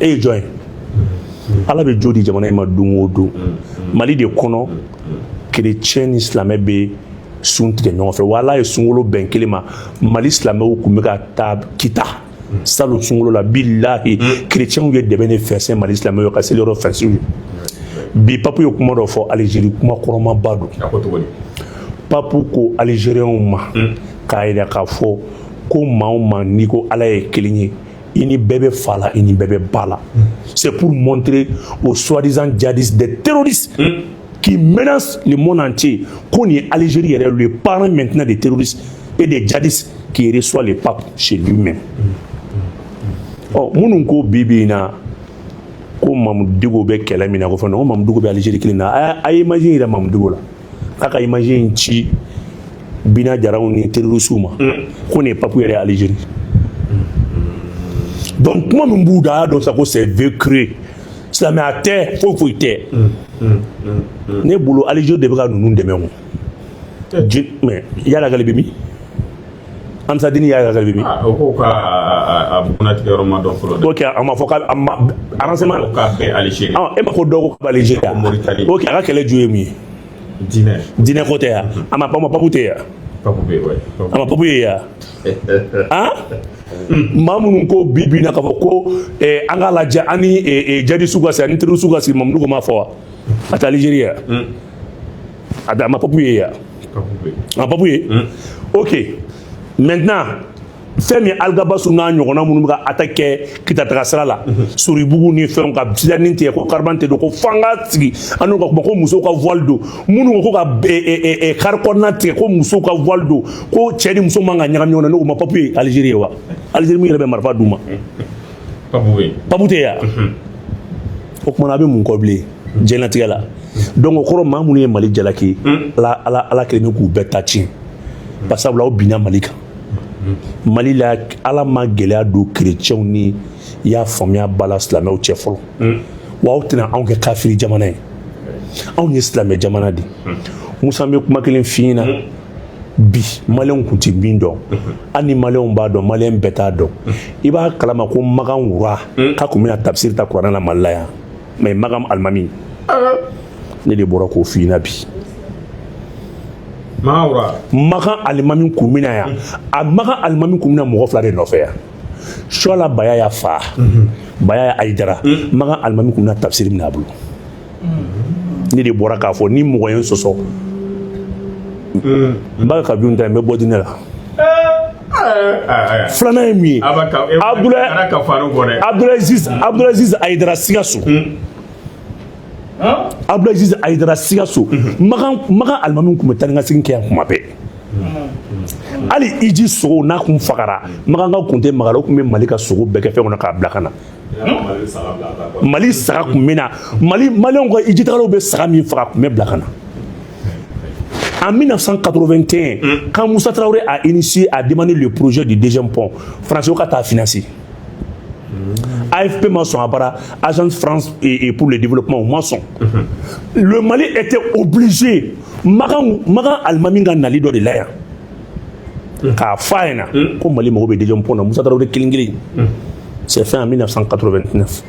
e ye jɔn ye? Ala bɛ jo di jamana in ma don o don. Mali de kɔnɔ, chrétien ni silamɛ bɛ sun tigɛ ɲɔgɔn fɛ wa. Ala ye sunkalo bɛn kelen ma, Mali silamɛw tun bɛ ka taa Kita salon sunkalo la. Bilahi, chrétienw ye dɛmɛ de fɛnsɛn Mali silamɛw ye ka seli yɔrɔ fɛnsɛn ye. Bi pape ye kuma dɔ fɔ Algérie, kuma kɔrɔmaba don. A ko cogo di? Pape ko Algérienw ma k'a yira k'a fɔ ko maa o maa n'i ko Ala ye kelen ye, i ni bɛɛ bɛ fa la, i ni bɛɛ bɛ ba la. C'est pour montrer aux soi-disant djihadistes, des terroristes qui menacent le monde entier, ko nin ye Algérie yɛrɛ, le parent maintenant des terroristes et des djihadistes, qui reçoit le pape chez lui-même. Ɔ, minnu ko bi bi in na Ko Mamu Diko bɛ kɛlɛ min na, ko fɛn ko Mamu Diko bɛ Algérie kelen na. A ye image yira Mamu Diko la, k'a ka image in ci Bina Jaraw ni terroristew ma, ko nin ye papu yɛrɛ ye Algérie. Donc kuma min b'u da, a y'a dɔn sa ko c'est vécu, silamɛya tɛ, foyi foyi tɛ. Ne bolo, Algérie de bɛ ka ninnu dɛmɛ o. Mais yala k'ale bɛ min? Amsadini y'a k'ale bɛ min? O ko ka a bugunnatigɛ yɔrɔ ma dɔn fɔlɔ dɛ. Ok, a ma fɔ k'a ma renseignement. Ko k'a bɛɛ Algérie. Ah, e ma ko dɔw ko k'a bɛ Algérie yan? Mauritanie. Ok, a ka kɛlɛ ju ye mun ye? Diinɛ. Diinɛ ko tɛ yan? A ma papu tɛ yan? Papu bɛ yen, ouais. A ma papu ye yan? Han, maa minnu ko bi bi in na k'a fɔ ko an k'a lajɛ, an ni djihadistes ka sigi, ani terroristes ka sigi, Mamudu ko m'a fɔ wa? A tɛ Algérie yan? A ma papu ye yan? Papu bɛ yen. A ma papu ye. Ok, maintenant, fɛn min Algabasu n'a ɲɔgɔnna minnu bɛ ka attaque kɛ Kita taga sira la, Soribugu ni fɛnw, ka citerne tigɛ, ko carburant tɛ don, ko f'an ka sigi an n'u ka kuma, ko musow ka voile don, minnu ko ka kari kɔnɔna tigɛ, ko musow ka voile don, ko cɛ ni muso man ka ɲagami ɲɔgɔn na, ne ko ma papu ye Algérie ye wa? Algérie min yɛrɛ bɛ marifa d'u ma. Papu bɛ yen. Papu tɛ yan. O kumana, a bɛ mun kɔ bilen diɲɛlatigɛ la? Donc o kɔrɔ, maa minnu ye Mali jalaki, Ala, Ala, Ala kelen bɛ k'u bɛɛ ta tiɲɛ, bari sabula aw binna Mali kan. Mali la, Ala ma gɛlɛya don kerecɛnw ni, i y'a faamuya, ba la silamɛw cɛ fɔlɔ wa. Aw tɛna anw kɛ kafiri jamana ye. Anw ye silamɛ jamana de. Musa, n bɛ kuma kelen f'i ɲɛna bi, maliyɛnw kun tɛ min dɔn, hali ni maliyɛnw b'a dɔn, maliyɛn bɛɛ t'a dɔn. I b'a kalama ko Makan wura k'a kun bɛna tafsiri ta kuranɛ la Mali la yan, mais Makan alimami, ne de bɔra k'o f'i ɲɛna bi. Mahawura. Makan alimami kun bɛna yan. A Makan alimami kun bɛna mɔgɔ fila de nɔfɛ yan. Suala Baya y'a fa, Baya ya Ayidara. Makan alimami kun bɛna tafsiri minɛ a bolo. Ne de bɔra k'a fɔ. Ni mɔgɔ ye n sɔsɔ, n b'a ka bin ta, n bɛ bɔ diinɛ la. Filanan ye min ye, Abdoulaye ka faru bɔ dɛ. Abdulaziz Ayidara Sikaso, Abdulaziz Ayidara Sikaso, Makan alimami kun bɛ taa ni ka segin kɛ yan kuma bɛɛ. Hali iji sogo n'a kun fagara, Makan ka kun tɛ magara, o kun bɛ Mali ka sogo bɛɛ kɛ fɛn kɔnɔ k'a bila ka na. Mali saga kun bɛ na Mali, maliyɛnw ka ijitagalaw bɛ saga min faga, kun bɛ bila ka na. En 1981, quand Moussa Traoré a initié, a demandé le projet du deuxième pont, Français ka taa financer. AFP ma sɔn a bara, Agence France et pour le développement ma sɔn. Le Mali était obligé, Makan alimami ka nali dɔ de la yan k'a fɔ a ɲɛna ko Mali mago bɛ deuxième pont na. Moussa Traoré kelen kelen, c'est fait en 1989.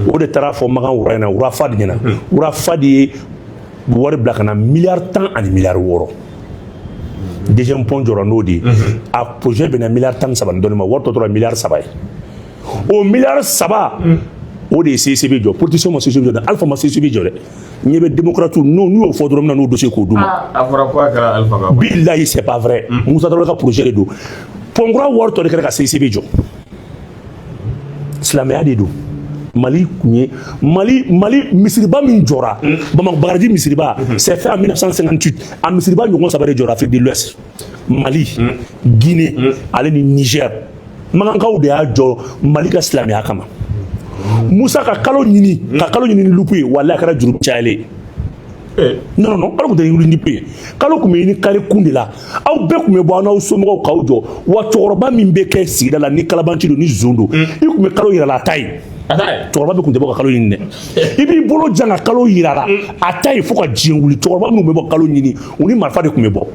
O de taara fɔ Makan wura ɲɛna, wura fa de ɲɛna. Wura fa de ye wari bila ka na, miliyari 10 ani miliyari 6. Deuxième pont jɔra n'o de ye. A projet bɛnna miliyari 13 ni dɔɔnin ma, wari tɔ tora miliyari 3 ye. O miliyari 3, o de ye CICB jɔ. Politicien ma CICB jɔ dɛ, Alpha ma CICB jɔ dɛ. Ɲɛ bɛ démocrate n'u y'o fɔ dɔrɔn, n bɛna n'o dossier k'o d'u ma. A fɔra ko a kɛra Alpha ka. Bilahi, c'est pas vrai. Moussa Traoré ka projet de don. Pont kura wari tɔ de kɛra ka CICB jɔ. Silamɛya de don. Mali kun ye Mali misiriba min jɔra, Bamakɔ Bagadaji misiriba, c'est fait en 1958. A misiriba ɲɔgɔn saba de jɔra Afrique de l'Ouest: Mali, Guinée, ale ni Niger. Makankaw de y'a jɔ Mali ka silamɛya kama. Musa ka kalo ɲini, ka kalo ɲini ni loupe ye, walahi, a kɛra juru cayalen ye. Non, non, non, kalo kun tɛ ɲini ni loupe ye, kalo kun bɛ ɲini kari kun de la. Aw bɛɛ kun bɛ bɔ, aw n'aw somɔgɔw k'aw jɔ wa. Cɛkɔrɔba min bɛ kɛ sigida la, ni kalabanci don, ni zon don, i kun bɛ kalo yira la, a ta ye. Cɛkɔrɔba bɛ kun tɛ bɔ ka kalo ɲini dɛ, i b'i bolo jan ka kalo yira la, a ta ye fo ka diɲɛ wuli. Cɛkɔrɔba minnu bɛ bɔ kalo ɲini, u ni marifa de kun bɛ bɔ.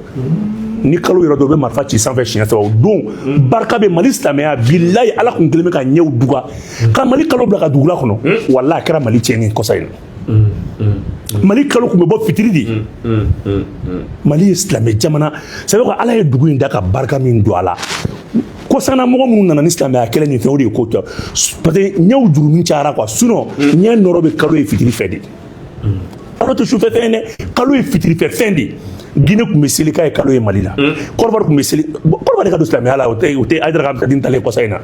Ni kalo yɛrɛ dɔ bɛ marifa ci sanfɛ siɲɛ saba, o don barika bɛ Mali silamɛya. Bilayi, Ala kun kelen bɛ ka ɲɛw duga ka Mali kalo bila ka dugula kɔnɔ. Walahi, a kɛra Mali tiɲɛni kɔsa in na. Mali kalo kun bɛ bɔ fitiri de. Mali ye silamɛ jamana. C'est vrai que Ala ye dugu in da ka barika min don a la, kɔsanna mɔgɔ minnu nana ni silamɛya kɛlɛ ni fɛn, o de ye ko kɛ, parce que ɲɛw jurumin cayara quoi. Sinon ɲɛ nɔrɔ bɛ kalo ye fitiri fɛ de. Kalo tɛ sufɛ fɛn dɛ, kalo ye fitiri fɛ fɛn de. Guinée tun bɛ seli k'a ye kalo ye Mali la. Côte d'Ivoire tun bɛ seli. Côte d'Ivoire de ka don silamɛya la, o tɛ Hayidara ka den talen kɔsa in na.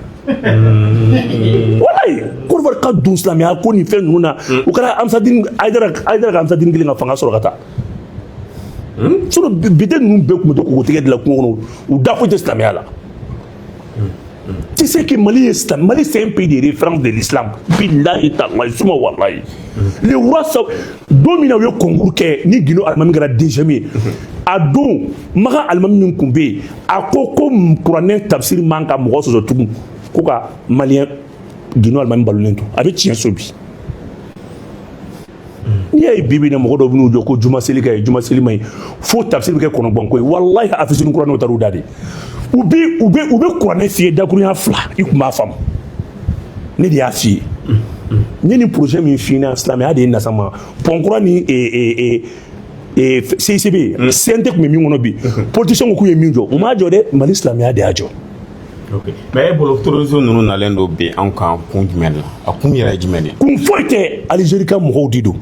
Walayi, Côte d'Ivoire ka don silamɛya ko ni fɛn ninnu na, o kɛra Amsadine Hayidara, Hayidara ka Amsadine kelen ka fanga sɔrɔ ka taa. Sinon bide ninnu bɛɛ tun bɛ to kogotigɛ de la kungo kɔnɔ, u da foyi tɛ silamɛya la. Tu sais que Mali est Mali, c'est un pays de référence de l'islam. Billahi tallahi suma wallahi. Le roi sa don min na u ye concours kɛ ni Guindo alimami kɛra deuxième ye, a don Makan alimami min tun bɛ yen, a ko ko kuranɛ tafsiri man ka mɔgɔ sɔsɔ tugun, ko ka malien Guindo alimami balolen to, a bɛ tiɲɛ so bi. N'i y'a ye bi bi in na, mɔgɔ dɔw bɛ n'u jɔ ko juma seli ka ɲi, juma seli ma ɲi, fo tafsiri bɛ kɛ kɔnɔgbɔnko ye. Walahi, afisini kura n'o taar'u da de, u bɛ kuranɛ f'i ye dakurunya fila, i tun b'a faamu. Ne de y'a f'i ye, n ye nin projet min f'i ɲɛna, silamɛya de ye nasama pɔn kura ni CICB, CNT tun bɛ min kɔnɔ bi, politiciens ko k'u ye min jɔ, u m'a jɔ dɛ, Mali silamɛya de y'a jɔ. Ok, mais e bolo, terrorisme ninnu nalen don bi anw kan kun jumɛn la? A kun yɛrɛ ye jumɛn de ye? Kun foyi tɛ, Algérie ka mɔgɔw de don,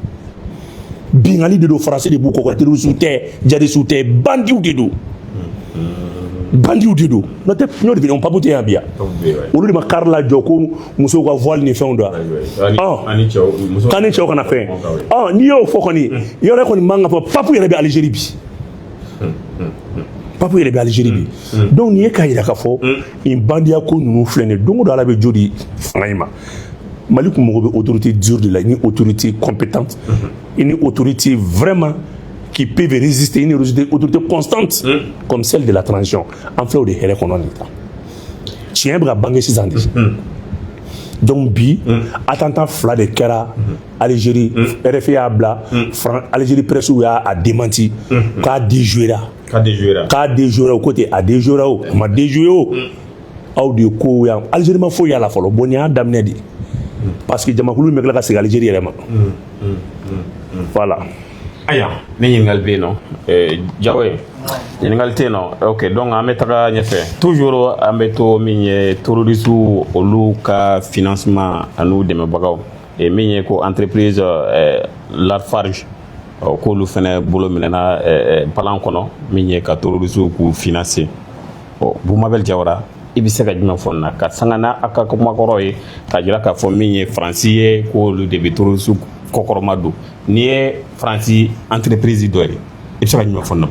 bingali de don, Faransi de b'u kɔ. Terrorisme tɛ, djihadistes tɛ, bandiw de don, bandiw de don. N'o tɛ, n y'o de f'i ɲɛna, papu tɛ yan bi yan, olu de ma kari la jɔ ko musow ka voile ni fɛnw don. Ani cɛw, muso. K'an ni cɛw kana fɛn. Ɔ, n'i y'o fɔ kɔni, yɔrɔ kɔni man ka fɔ, papu yɛrɛ bɛ Algérie bi, papu yɛrɛ bɛ Algérie bi. Donc nin ye k'a yira k'a fɔ nin bandiya ko ninnu filɛ nin ye, don o don Ala bɛ jo di fanga in ma. Mali kun mago bɛ autorité dure de la, une autorité compétente, une autorité vraiment qui peuvent résister, une autorité constante comme celle de la transition. An filɛ o de hɛrɛ kɔnɔ nin ta. Tiɲɛ bɛ ka bange sisan de. Donc bi, attentat fila de kɛra Algérie. RFI y'a bila, Algérie presse y'a démenti k'a déjouera. K'a déjouera. K'a déjouera, o ko ten, a déjouera o, a ma déjoué o. Aw de ko yan, Algérie ma foyi y'a la fɔlɔ. Bon, nin y'a daminɛ de, parce que jamakulu in bɛ tila ka segin Algérie yɛrɛ ma. Voilà. Ayiwa, ni ɲininkali bɛ yen nɔ, Jago ye ɲininkali tɛ yen nɔ. Ok, donc an bɛ taga ɲɛfɛ. Toujours an bɛ to min ye terroriste olu ka financement an'u dɛmɛbagaw, min ye ko entreprise Lafarge, k'olu fɛnɛ bolo minɛna palan kɔnɔ, min ye ka terroriste k'u financer. Ɔ, Bumabel Jawara, i bɛ se ka jumɛn fɔ nin na ka sanga n'a a ka kumakɔrɔ ye, k'a jira k'a fɔ min ye Faransi ye, k'olu de bɛ terroriste kɔkɔrɔma don? N'i ye Faransi entreprise dɔ ye, i bɛ se ka jumɛn fɔ nin na?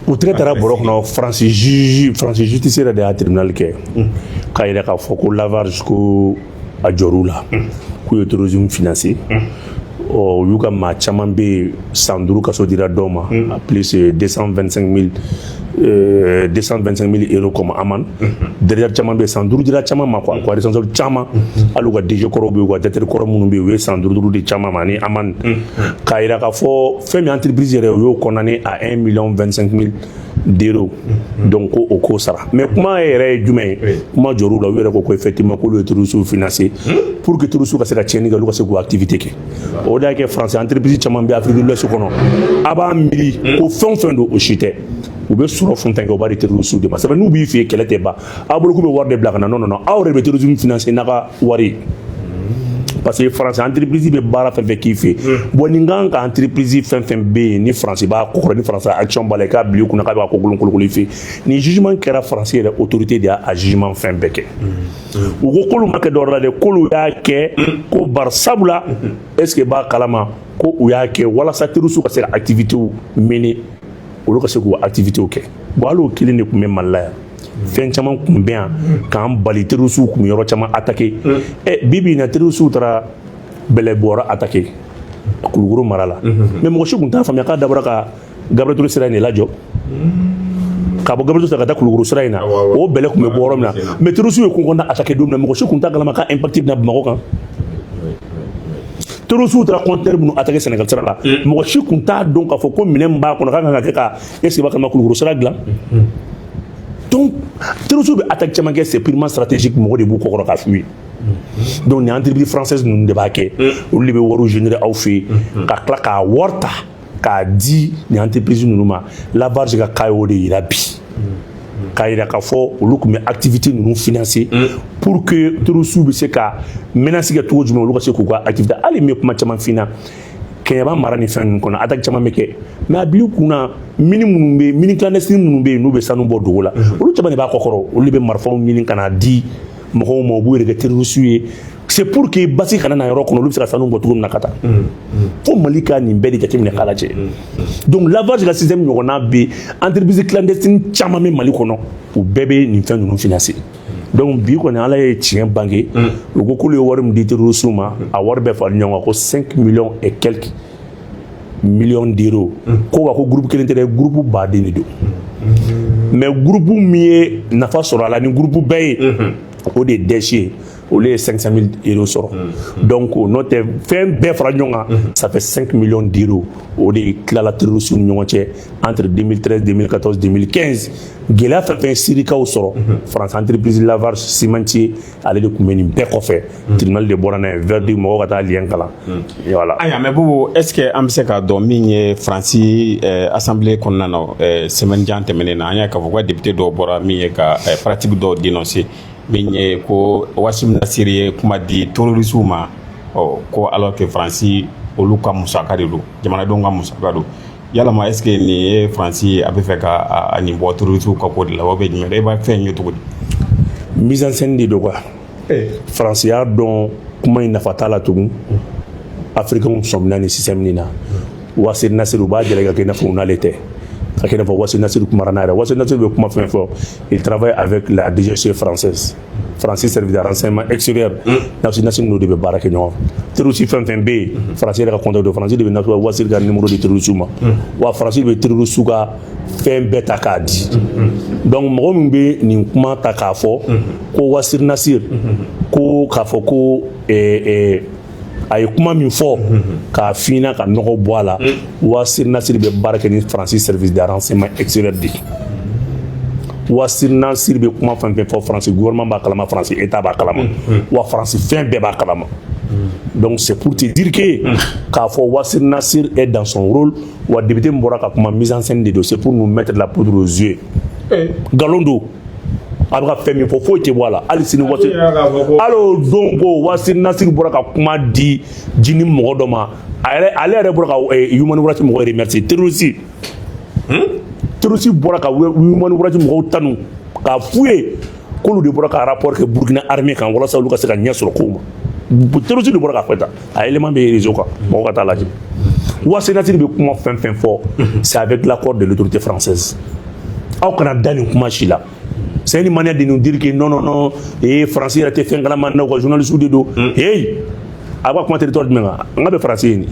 U tɛgɛ taara bɔrɔ kɔnɔ. Faransi juge, Faransi justice yɛrɛ de y'a tribunal kɛ k'a yira k'a fɔ ko Lafarge, ko a jɔr'u la, k'u ye terrorisme financé. Ɔ, u y'u ka maa caman bɛ yen, san 5 kaso dira dɔw ma, plus 225 000 225 000 euros comme amende. Derrière, caman bɛ yen, san 5 dira caman ma quoi, quoi, responsable caman, hali u ka DG kɔrɔw bɛ yen, u ka directeur kɔrɔ minnu bɛ yen, u ye san 5 5 di caman ma ani amende, k'a yira k'a fɔ fɛn min entreprise yɛrɛ, u y'o condamné à 1 million 25 000 d'euros. Donc ko o ko sara. Mais kuma yɛrɛ ye jumɛn ye? Kuma jɔr'u la, u yɛrɛ ko ko effectivement k'olu ye terroristes financé pour que terroristes ka se ka tiɲɛni kɛ, olu ka se k'u activité kɛ. O de y'a kɛ France entreprise caman bɛ Afrique de l'Ouest kɔnɔ, a b'a miiri ko fɛn o fɛn don, o si tɛ. U bɛ sɔrɔ fɛn fɛn kɛ, u b'a di terroristes de ma. Sabu n'u b'i fɛ yen, kɛlɛ tɛ ban, aw bolo k'u bɛ wari de bila ka na. Non, non, non, aw yɛrɛ bɛ terrorisme financer n'a ka wari ye, parce que France entreprise bɛ baara fɛn fɛn k'i fɛ yen. Bon, nin kan ka entreprise fɛn fɛn bɛ yen ni France b'a kɔkɔrɔ, ni France action b'a la, i k'a bila i kunna k'a bɛ ka ko kolon kolokolo i fɛ yen. Ni jugement kɛra, France yɛrɛ autorité de y'a jugement fɛn bɛɛ kɛ. U ko k'olu ma kɛ dɔwɛrɛ la dɛ, k'olu y'a kɛ ko bari sabula, est ce que b'a kalama ko u y'a kɛ walasa terroristes ka se ka activités mener, olu ka se k'u activités kɛ. Bon, hali o kelen de tun bɛ Mali la yan, fɛn caman kun bɛ yan k'an bali, terroristes kun bɛ yɔrɔ caman attaqué. Ɛ, bi bi in na, terroristes taara Bɛlɛbɔra attaqué Kulukoro mara la, mais mɔgɔ si kun t'a faamuya k'a dabɔra ka Gabriel Touré sira in de lajɔ, ka bɔ Gabriel Touré ka taa Kulukoro sira in na, o bɛlɛ kun bɛ bɔ yɔrɔ min na. Mais terroristes ye kungo kɔnɔna attaqué don min na, mɔgɔ si kun t'a kalama k'a impact bɛna Bamakɔ kan. Terroristes taara conteneur minnu attaqué Sénégal sira la, mɔgɔ si kun t'a dɔn k'a fɔ ko minɛn min b'a kɔnɔ k'a kan ka kɛ ka, est ce que b'a kalama, Kulukoro sira dilan. Donc terroristes bɛ attaque caman kɛ, c'est purement stratégique, mɔgɔ de b'u kɔkɔrɔ k'a f'u ye. Donc nin entreprise française ninnu de b'a kɛ, olu de bɛ wariw générer aw fɛ yen, ka tila k'a wari ta k'a di nin entreprise ninnu ma. Lafarge ka cas y'o de yira bi, k'a yira k'a fɔ olu tun bɛ activité ninnu financer pour que terroristes bɛ se ka menace kɛ cogo jumɛn, olu ka se k'u ka activité. Hali n bɛ kuma caman f'i ɲɛna, Kɛɲɛba mara ni fɛn ninnu kɔnɔ, attaque caman bɛ kɛ, mais a bil'i kunna, mine minnu bɛ yen, mine clandestine minnu bɛ yen, n'u bɛ sanu bɔ dogo la, olu caman de b'a kɔkɔrɔ, olu de bɛ marifaw ɲini ka na di mɔgɔw ma, u b'u yɛrɛ kɛ terroristes ye. C'est pour que basi kana na yɔrɔ kɔnɔ, olu bɛ se ka sanu bɔ cogo min na ka taa. Fo Mali ka nin bɛɛ de jateminɛ k'a lajɛ. Donc Lafarge ka système ɲɔgɔnna bɛ, entreprise clandestine caman bɛ Mali kɔnɔ, u bɛɛ bɛ nin fɛn ninnu financer. Donc bi kɔni, Ala ye tiɲɛ bange. U ko k'olu ye wari min di terroriste ma, a wari bɛɛ fara ɲɔgɔn kan ko 5 millions et quelques millions d'euros. Ko wa ko groupe kelen tɛ dɛ, groupe baden de don. Mais groupe min ye nafa sɔrɔ a la ni groupe bɛɛ ye, o de ye Daesh ye. Olu ye 500 000 euros sɔrɔ. Donc n'o tɛ, fɛn bɛɛ fara ɲɔgɔn kan, ça fait 5 millions d'euros. O de tilala terroriste ni ɲɔgɔn cɛ entre 2013, 2014, 2015. Gɛlɛya fɛn fɛn Sirikaw sɔrɔ, France entreprise Lafarge cimentier, ale de tun bɛ nin bɛɛ kɔfɛ. Tribunal de bɔra n'a ye, verdict, mɔgɔw ka taa lien kalan, voilà. Ayiwa, mais Bobo, est ce que an bɛ se k'a dɔn min ye Faransi assemblée kɔnɔna na, semaine jan tɛmɛnen na, an y'a k'a fɔ ko député dɔw bɔra min ye ka pratique dɔw dénoncer, min ye ko Wassim Nasr ye kuma di terroristes ma, ɔ ko alors que Faransi olu ka musaka de don, jamanadenw ka musaka don. Yalama, est ce que nin ye Faransi a bɛ fɛ ka a nin bɔ terroristes ka ko de la wa, bɛ jumɛn? E b'a fɛn ye cogo di? Mise en scène de don quoi. Faransi y'a dɔn kuma in nafa t'a la tugun. Africains sɔmina ni système nin na. Wassim Nasr, u b'a jɛlɛ ka kɛ i n'a fɔ u n'ale tɛ, ka kɛ i n'a fɔ Wassim Nasr kumara n'a yɛrɛ. Wassim Nasr bɛ kuma fɛn fɔ, il travaille avec la DGSE française, Faransi service de renseignement extérieur. Wassim Nasr n'o de bɛ baara kɛ ɲɔgɔn fɛ. Terroriste fɛn fɛn bɛ yen, Faransi yɛrɛ ka compte don, Faransi de bɛ Wassim ka numéro di terroriste ma. Wa Faransi de bɛ terroriste ka fɛn bɛɛ ta k'a di. Donc mɔgɔ min bɛ nin kuma ta k'a fɔ ko Wassim Nasr ko k'a fɔ ko a ye kuma min fɔ k'a fina ka nɔgɔ bɔ a la, Wassim Nasr bɛ baara kɛ ni Faransi service de renseignement extérieur de ye. Wassim Nasr bɛ kuma fɛn fɛn fɔ, Faransi gouvernement b'a kalama, Faransi état b'a kalama, wa Faransi fɛn bɛɛ b'a kalama. Donc c'est pour te dire que k'a fɔ Wassim Nasr est dans son rôle. Wa député min bɔra ka kuma, mise en scène de don, c'est pour nous mettre la poudre aux yeux. Nkalon don. A bɛ ka fɛn min fɔ, foyi tɛ bɔ a la hali sini. Wassim, hali o don ko Wassim Nasr bɔra ka kuma di jini mɔgɔ dɔ ma, a yɛrɛ, ale yɛrɛ bɔra ka Human Rights mɔgɔ remercier. Terroriste bɔra ka Human Rights mɔgɔw tanu k'a f'u ye k'olu de bɔra ka rapport kɛ Burukina armée kan walasa olu ka se ka ɲɛ sɔrɔ kow ma. Terroriste de bɔra k'a fɔ tan. A élément bɛ réseau kan, mɔgɔw ka taa lajɛ. Wassim Nasr bɛ kuma fɛn fɛn fɔ, c'est avec l'accord de l'autorité française. Aw kana da nin kuma si la. C'est une manière de nous dire que non, non, non, eh, Faransi yɛrɛ tɛ fɛn kalama n'aw ka journaliste de don. Hey, a b'a kuma territoire jumɛn kan? An ka bɛ Faransi ye nin,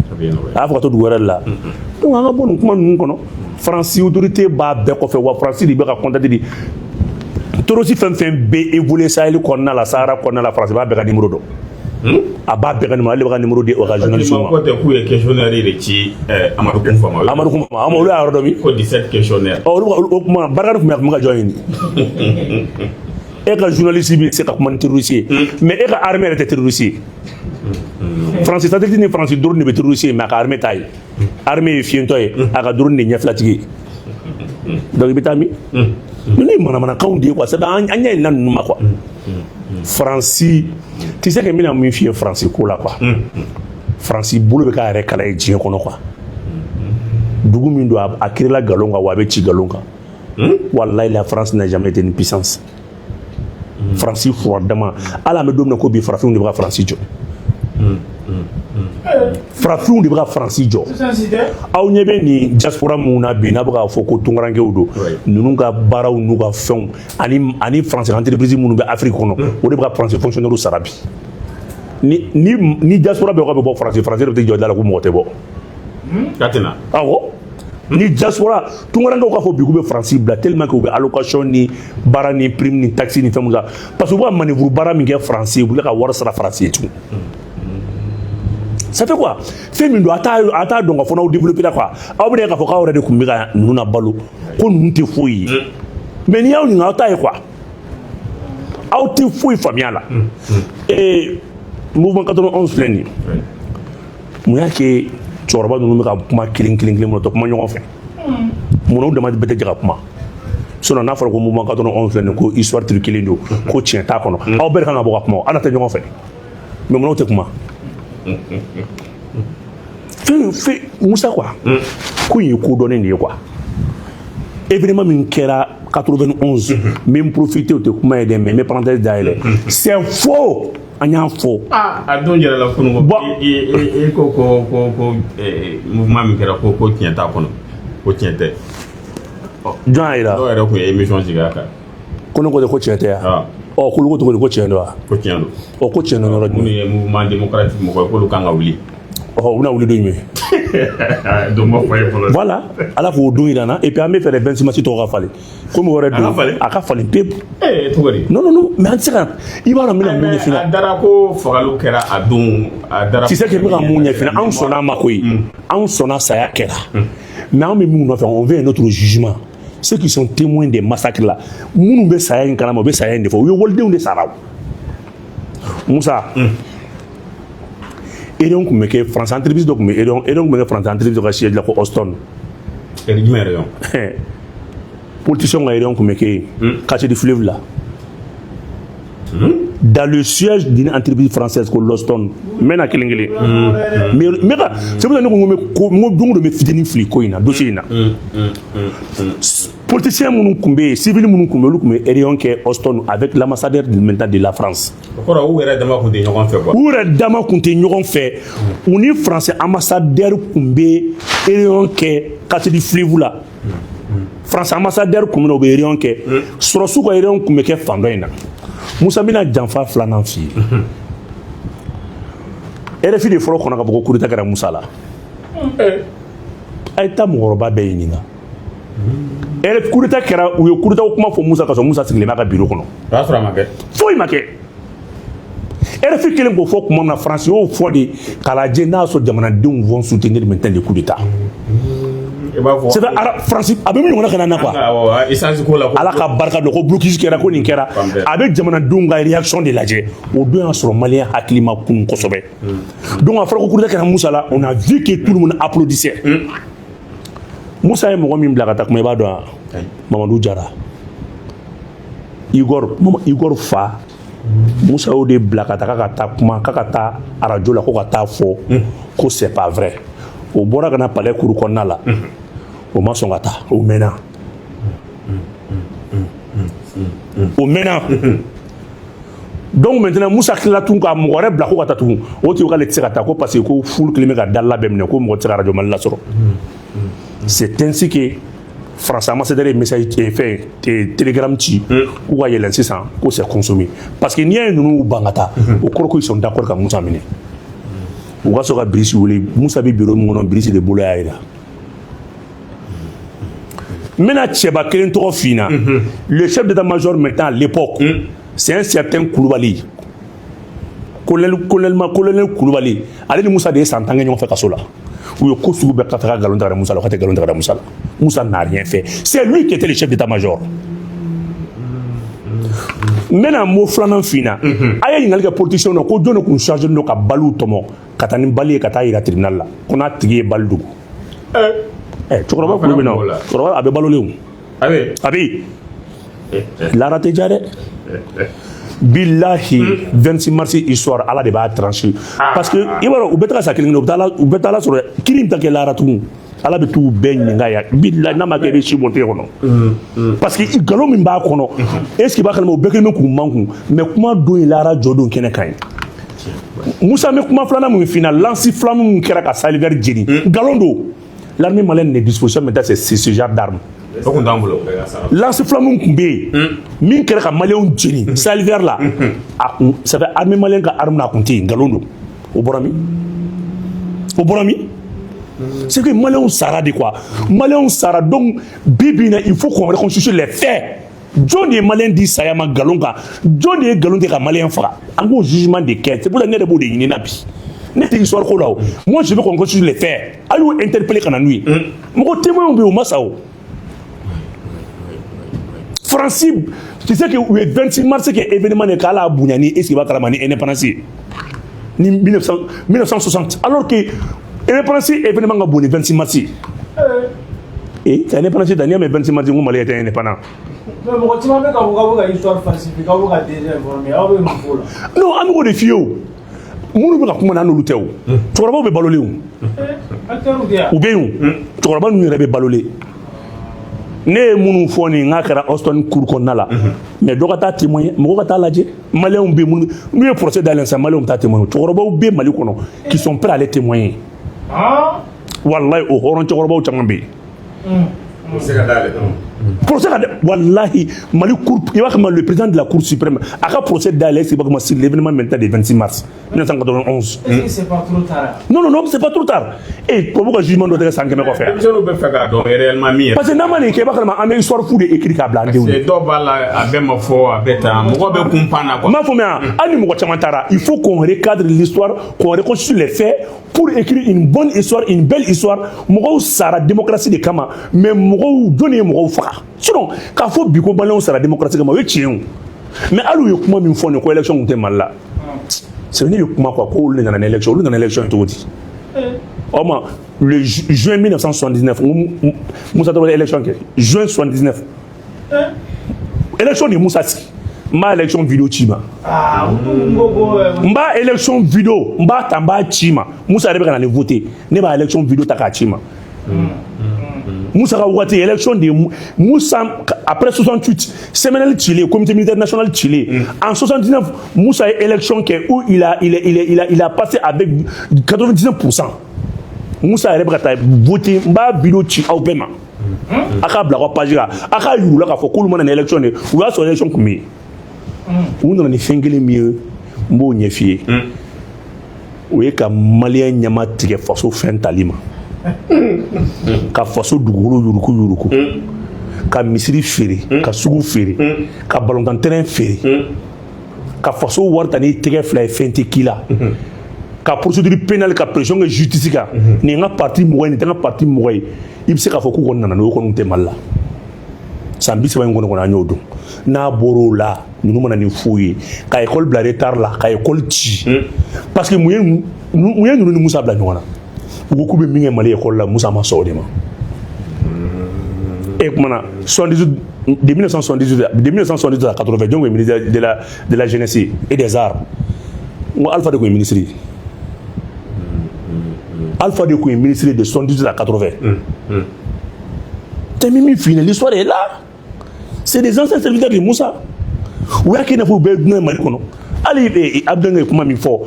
a y'a fɔ ka to dugu wɛrɛ de la. Donc an ka bɔ nin kuma ninnu kɔnɔ. Faransi autorité b'a bɛɛ kɔfɛ, wa Faransi de bɛ ka contact di. Terroriste fɛn fɛn bɛ évoluer Sahel kɔnɔna la, Sahara kɔnɔna la, Faransi b'a bɛɛ ka numéro dɔn. A b'a bɛɛ ka numéro, ale bɛ ka numéro di o ka journaliste ma. Ko tɛ k'u ye questionnaire de ci Amadu Kunfa ma. Amadu Kunfa ma, olu y'a yɔrɔ dɔn min. Ko 17 questionnaire. Ɔ, olu o kuma barika tun bɛ, a tun bɛ ka jɔn ɲini. E ka journaliste bɛ se ka kuma ni terroriste ye, mais e ka armée yɛrɛ tɛ terroriste ye. Faransi satellite ni Faransi drone de bɛ terroriste ye, mais a ka armée t'a ye. Armée ye fiyentɔ ye, a ka drone de ye ɲɛfilatigi ye. Donc i bɛ taa min? Ninnu ye manamanakanw de ye quoi. C'est an ɲɛ yɛlɛnna ninnu ma quoi. Faransi, tu sais que n bɛna min f'i ye Faransi ko la quoi, Faransi bolo bɛ k'a yɛrɛ kala ye diɲɛ kɔnɔ quoi. Dugu min don, a kirila nkalon kan, wa a bɛ ci nkalon kan. Wallahi, la France n'a jamais été une puissance. Faransi fura dama, hali an bɛ don min na ko bi, farafinw de bɛ ka Faransi jɔ. Farafinw de bɛ ka Faransi jɔ. Aw ɲɛ bɛ nin diaspora mun na bi, n'a bɛ k'a fɔ ko tunkarankew don, ninnu ka baaraw n'u ka fɛnw ani Faransi entreprise minnu bɛ Afrique kɔnɔ, o de bɛ ka Faransi fonctionnaire sara bi. Ni diaspora bɛɛ ko bɛ bɔ Faransi, Faransi de bɛ jɔ da la ko mɔgɔ tɛ bɔ. Ka tɛna. Awɔ, ni diaspora tunkarankew k'a fɔ bi k'u bɛ Faransi bila, tellement que u bɛ allocation ni baara ni prime ni taxe ni fɛn mun sa, parce que u bɛ ka manœuvre baara min kɛ Faransi ye, u bɛ ka wari sara Faransi ye tugun. Ça fait quoi? Fɛn min don, a t'a dɔn ka fɔ n'aw développé la quoi, aw bɛna ye k'a fɔ k'aw yɛrɛ de tun bɛ ka ninnu na balo, ko ninnu tɛ foyi ye. Mais n'i y'aw ɲininka, aw t'a ye quoi, aw tɛ foyi faamuya la. Ee, mouvement 91 filɛ nin ye, mun y'a kɛ cɛkɔrɔba ninnu bɛ ka kuma kelen kelen kelen, mun tɛ kuma ɲɔgɔn fɛ? Munna u dama bɛɛ tɛ jɛ ka kuma? Sinon n'a fɔra ko mouvement 91 filɛ nin ye, ko histoire truquée don, ko tiɲɛ t'a kɔnɔ, aw bɛɛ de kan ka bɔ ka kuma. Aw na tɛ ɲɔgɔn fɛ, mais munna aw tɛ kuma? Fɛn fɛn Musa quoi, ko in ye ko dɔnnen de ye quoi. Événement min kɛra 91, n bɛ n profiter, o tɛ kuma ye dɛ, mais n bɛ parenthèse dayɛlɛ, c'est faux, an y'a fɔ. Ah, a don yɛrɛ la kunun ko Bon. i ko mouvement min kɛra, ko tiɲɛ t'a kɔnɔ, ko tiɲɛ tɛ. Jɔn y'a yira? Dɔw yɛrɛ tun ye émission sigi a kan. Ko ne ko ten ko tiɲɛ tɛ yan? Ah. Ɔ, k'olu ko cogo di? Ko tiɲɛ don wa? Ko tiɲɛ don. Ɔ, ko tiɲɛ don yɔrɔ Minnu jumɛn? ye Mouvement démocratique mɔgɔ ye, k'olu kan ka wuli. Ɔ, u bɛna wuli don jumɛn? Don ma fɔ ye fɔlɔ. Voilà, Ala k'o don yira n na. Et puis an bɛ fɛ 26 mars tɔgɔ ka falen komi o yɛrɛ A ka don. falen? A ka falen pewu. Ee, cogo di? Non, non, non, mais an tɛ se ka, i b'a dɔn n bɛna mun ɲɛf'i A ɲɛna. dara ko fagaliw kɛra a don, a dara. Tu sais que n bɛ ka mun ɲɛf'i ɲɛna, anw sɔnna a ma koyi, anw sɔnna, saya kɛra, mais anw bɛ mun nɔfɛ? On veut un autre jugement. Ceux qui sont témoins des massacres là, minnu bɛ saya in kalama, u bɛ saya in de fɔ. U ye walidenw de sara. O Musa, réunion tun bɛ kɛ France entreprise dɔ tun bɛ réunion tun bɛ kɛ France entreprise dɔ ka siège la ko Alstom. Ɛri jumɛn yɛrɛ yɔn? Politicien ka réunion tun bɛ kɛ yen, quartier du fleuve là, dans le siège d'une entreprise française ko l'Alstom. N bɛ na kelen kelen, mais n bɛ ka, c'est pour ça ne ko n ko n bɛ ko n ko don o don n bɛ fitinin fili ko in na, dossier in na. Politicien minnu tun bɛ yen, civil minnu tun bɛ yen, olu tun bɛ réunion kɛ Alstom avec l'ambassadeur maintenant de la France. O kɔrɔ, u yɛrɛ dama tun tɛ ɲɔgɔn fɛ quoi. U yɛrɛ dama tun tɛ ɲɔgɔn fɛ. U ni français ambassadeur tun bɛ réunion kɛ quartier du fleuve la. France ambassadeur tun bɛ na, u bɛ réunion kɛ. Sɔrɔsiw ka réunion tun bɛ kɛ fan dɔ in na. Musa, bɛna janfa filanan f'i ye. RFI de fɔlɔ kɔnɔ ka fɔ ko coup d'état kɛra Musa la. A ye taa mɔgɔkɔrɔba bɛɛ ɲininka. RFI, coup d'état kɛra, u ye coup d'état kuma fɔ Musa ka sɔrɔ Musa sigilen b'a ka bureau kɔnɔ. O y'a sɔrɔ a ma kɛ. Foyi ma kɛ. RFI kelen k'o fɔ tuma min na, France y'o fɔ de k'a lajɛ n'a y'a sɔrɔ jamanadenw vont soutenir maintenant le coup d'état. I b'a fɔ. C'est vrai, France a bɛ min ɲɔgɔnna ka na na quoi. Awɔ, essence ko la ko. Ala ka barika dɔn ko blocus kɛra, ko nin kɛra. Fan bɛɛ. A bɛ jamanadenw ka réaction de lajɛ. O don y'a sɔrɔ malien hakili ma kun kosɛbɛ. Donc a fɔra ko coup d'état kɛra Musa la, on a vu que tout le monde applaudissait. Musa ye mɔgɔ min bila ka taa kuma, i b'a dɔn wa? Ayi. Mamadu Jara, Igor, Mama Igor fa. Musa y'o de bila ka taa k'a ka taa kuma, k'a ka taa arajo la, ko ka taa fɔ ko c'est pas vrai. O bɔra ka na palais kuru kɔnɔna la, o ma sɔn ka taa. O mɛnna, o mɛnna. Donc maintenant Musa tilala tun ka mɔgɔ wɛrɛ bila ko ka taa tugun. O tigi ko k'ale tɛ se ka taa, ko parce que ko foule kelen bɛ ka da labɛn minɛ, ko mɔgɔ tɛ se ka radio Mali lasɔrɔ. C'est ainsi que France ambassadeur ye message fɛn télégramme ci k'u ka yɛlɛn sisan, ko c'est consommé, parce que n'i y'a ye ninnu y'u ban ka taa, o kɔrɔ ko ils sont d'accord ka Musa minɛ. U ka sɔrɔ ka Birisi wele. Musa bɛ bureau min kɔnɔ, Birisi de bolo y'a jira. N bɛna cɛba kelen tɔgɔ f'i ɲɛna. Le chef d'état-major maintenant à l'époque, c'est un certain Kulubali, colonel, colonel, colonel Kulubali. Ale ni Musa de ye san 10 kɛ ɲɔgɔn fɛ kaso la. U ye ko sugu bɛɛ ka taga nkalon tigɛ Musa la, o ka tɛ nkalon tigɛ Musa la. Musa n'a rien fait, c'est lui qui était le chef d'état-major. N bɛna mot filanan f'i ɲɛna. A ye ɲininkali kɛ politicien na ko jɔn de kun chargé don ka baliw tɔmɔ ka taa ni bali ye ka taa yira tribunal la, ko n'a tigi ye bali dogo. Ɛ, cɛkɔrɔba kulo bɛ na o, cɛkɔrɔba a bɛ balolen o. A bɛ. A bɛ yen, lara tɛ ja dɛ. Bilahi, 26 mars histoire, Ala de b'a tranché, parce que i b'a dɔn u bɛ taga sa kelen kelen, u bɛ taa u bɛ taa ala sɔrɔ kiiri in ta kɛ lara tugun. Ala bɛ t'u bɛɛ ɲininka yan. Bilahi, n'a ma kɛ, i bɛ si bɔn tɛgɛ kɔnɔ, parce que nkalon min b'a kɔnɔ, est ce que i b'a kalama? U bɛɛ kelen bɛ k'u mankun, mais kuma don ye lara jɔ don kɛnɛ kan ye. Musa, bɛ kuma filanan mun f'i ɲɛna, lance-flamme mun kɛra ka Sahel Vert jeni, nkalon don. L'armée malienne ne dispose pas maintenant ce genre d'armes. O kun t'an bolo. Lance-flamme tun bɛ yen min kɛra ka maliyɛnw jeni Sahel Vert la, a kun ça fait armée malienne ka arme na, a kun tɛ yen. Nkalon don. O bɔra min? O bɔra min? C'est que maliyɛnw sara de quoi, maliyɛnw sara. Donc bi bi in na, il faut qu'on reconstitue les faits. Jɔn de ye maliyɛn di saya ma nkalon kan? Jɔn de ye nkalon tigɛ ka maliyɛn faga? An k'o jugement de kɛ. C'est pour ça ne yɛrɛ b'o de ɲini na bi. Ne tɛ histoire ko la o. Moi, je veux qu'on reconstitue les faits. A y'u interpeller ka na n'u ye. Mɔgɔ témoins bɛ yen, o ma sa. O Faransi, tu sais que u ye 26 mars kɛ événement de k'ala bonya ni, est ce que i b'a kalama, ni indépendance ye ni 1900 1960, alors que indépendance événement ka bon ni 26 mars ye. Eh, ka indépendance ta, n'i y'a mɛn 26 mars, n ko Mali était indépendant. Mais mɔgɔ caman bɛ k'a fɔ k'aw bɛ ka histoire falsifier, k'aw bɛ ka désinformer, aw bɛ mun f'o la? Non, an bɛ k'o de f'i ye. O minnu bɛ ka kuma n'an n'olu tɛ, o cɛkɔrɔbaw bɛ balolen o. Acteurs tɛ yan. U bɛ yen o, cɛkɔrɔba ninnu yɛrɛ bɛ balolen. Ne ye minnu fɔ nin n'a kɛra Alstom cour kɔnɔna la, mais dɔ ka taa témoigner, mɔgɔ ka taa lajɛ. Maliyɛnw bɛ minnu n'u ye procès dayɛlɛ sisan, maliyɛnw bɛ taa témoigner. Cɛkɔrɔbaw bɛ Mali kɔnɔ qui sont prêts à aller témoigner. Han. Walayi, o hɔrɔn cɛkɔrɔbaw caman bɛ yen. O bɛ se ka dayɛlɛ dɔrɔn. Procès ka wallahi Mali cour, i b'a kalama, le président de la Cour suprême a ka procès dayɛlɛ, est-ce que i b'a kalama, sur l'événement maintenant du 26 mars 1991. Est-ce que c'est pas trop tard? Non, non, non, c'est pas trop tard. Et tubabu ka jugement dɔ tɛ kɛ san 100 kɔfɛ. Denmisɛnninw bɛ fɛ k'a dɔn réellement min yɛrɛ. Parce que n'a ma nin kɛ, i b'a kalama, an bɛ histoire fu de écrit k'a bila an denw Parce ye. que dɔw b'a la, a bɛɛ ma fɔ, a bɛɛ tan, mɔgɔ bɛ kun pan na quoi. N m'a faamuya, hali ni mɔgɔ caman taara, il faut qu'on recadre l'histoire, qu'on reconstitue les faits pour écrire une bonne histoire, une belle histoire. Mɔgɔw sara démocratie de kama, mais mɔgɔw jɔnni ye mɔgɔw faga? Sinon k'a fɔ bi ko maliyɛnw sara démocratie kama, o ye tiɲɛ ye o. Mais hali u ye kuma min fɔ nin ko élection tun tɛ Mali la, c'est ne ye kuma quoi, ko olu de nana ni élection. Olu nana élection ye cogo di? O ma le juin 1979, n ko Musa Traoré élection kɛ juin 79, élection de Musa sigi. N b'a élection vidéo ci ma. Ah, n ko ko N b'a élection vidéo, n b'a ta, n b'a ci ma. Musa yɛrɛ bɛ ka na ni voter, ne b'a élection vidéo ta k'a ci ma. Musa ka waati élection de Musa, après 68, CMNL cilen, Comité militaire national cilen, en 79, Musa ye élection kɛ où il a passé avec 99%. Musa yɛrɛ bɛ ka taa voter. N b'a vidéo ci aw bɛɛ ma, a k'a bila aw ka page kan, a k'a yir'u la k'a fɔ k'olu ma na ni élection de ye. U y'a sɔrɔ élection tun bɛ yen. U nana ni fɛn kelen min ye, n b'o ɲɛf'i ye, o ye ka maliyɛn ɲɛma tigɛ faso fɛn tali ma, ka faso dugukolo yuruku yuruku, ka misiri feere, ka sugu feere, ka balontan terrain feere, ka faso wari ta n'i tɛgɛ fila ye, fɛn tɛ k'i la, ka procédure pénale, ka pression kɛ justice kan. Nin ye n ka parti mɔgɔ ye, nin tɛ n ka parti mɔgɔ ye. I bɛ se k'a fɔ k'u kɔni nana n'o kɔni tɛ Mali la san 30 in kɔnɔ, an y'o dɔn. N'a bɔr'o la, ninnu mana ni foyi ye, ka école bila retard la, ka école ci, parce que mun ye ninnu ni Musa bila ɲɔgɔn na? U ko k'u bɛ min kɛ Mali école la, Musa ma sɔn o de ma. E kumana 78, de 1978, de 1978 à 80, jɔn kun ye ministre de la Jeunesse et des Arts? N ko Alpha de kun ye ministre ye. Alpha de kun ye ministre de 78 à 80. Tɛ min f'i ɲɛna, l'histoire est là. C'est des anciens serviteurs de Moussa. U y'a kɛ i n'a fɔ u bɛɛ ye dunan ye Mali kɔnɔ. Hali Abdou ye kuma min fɔ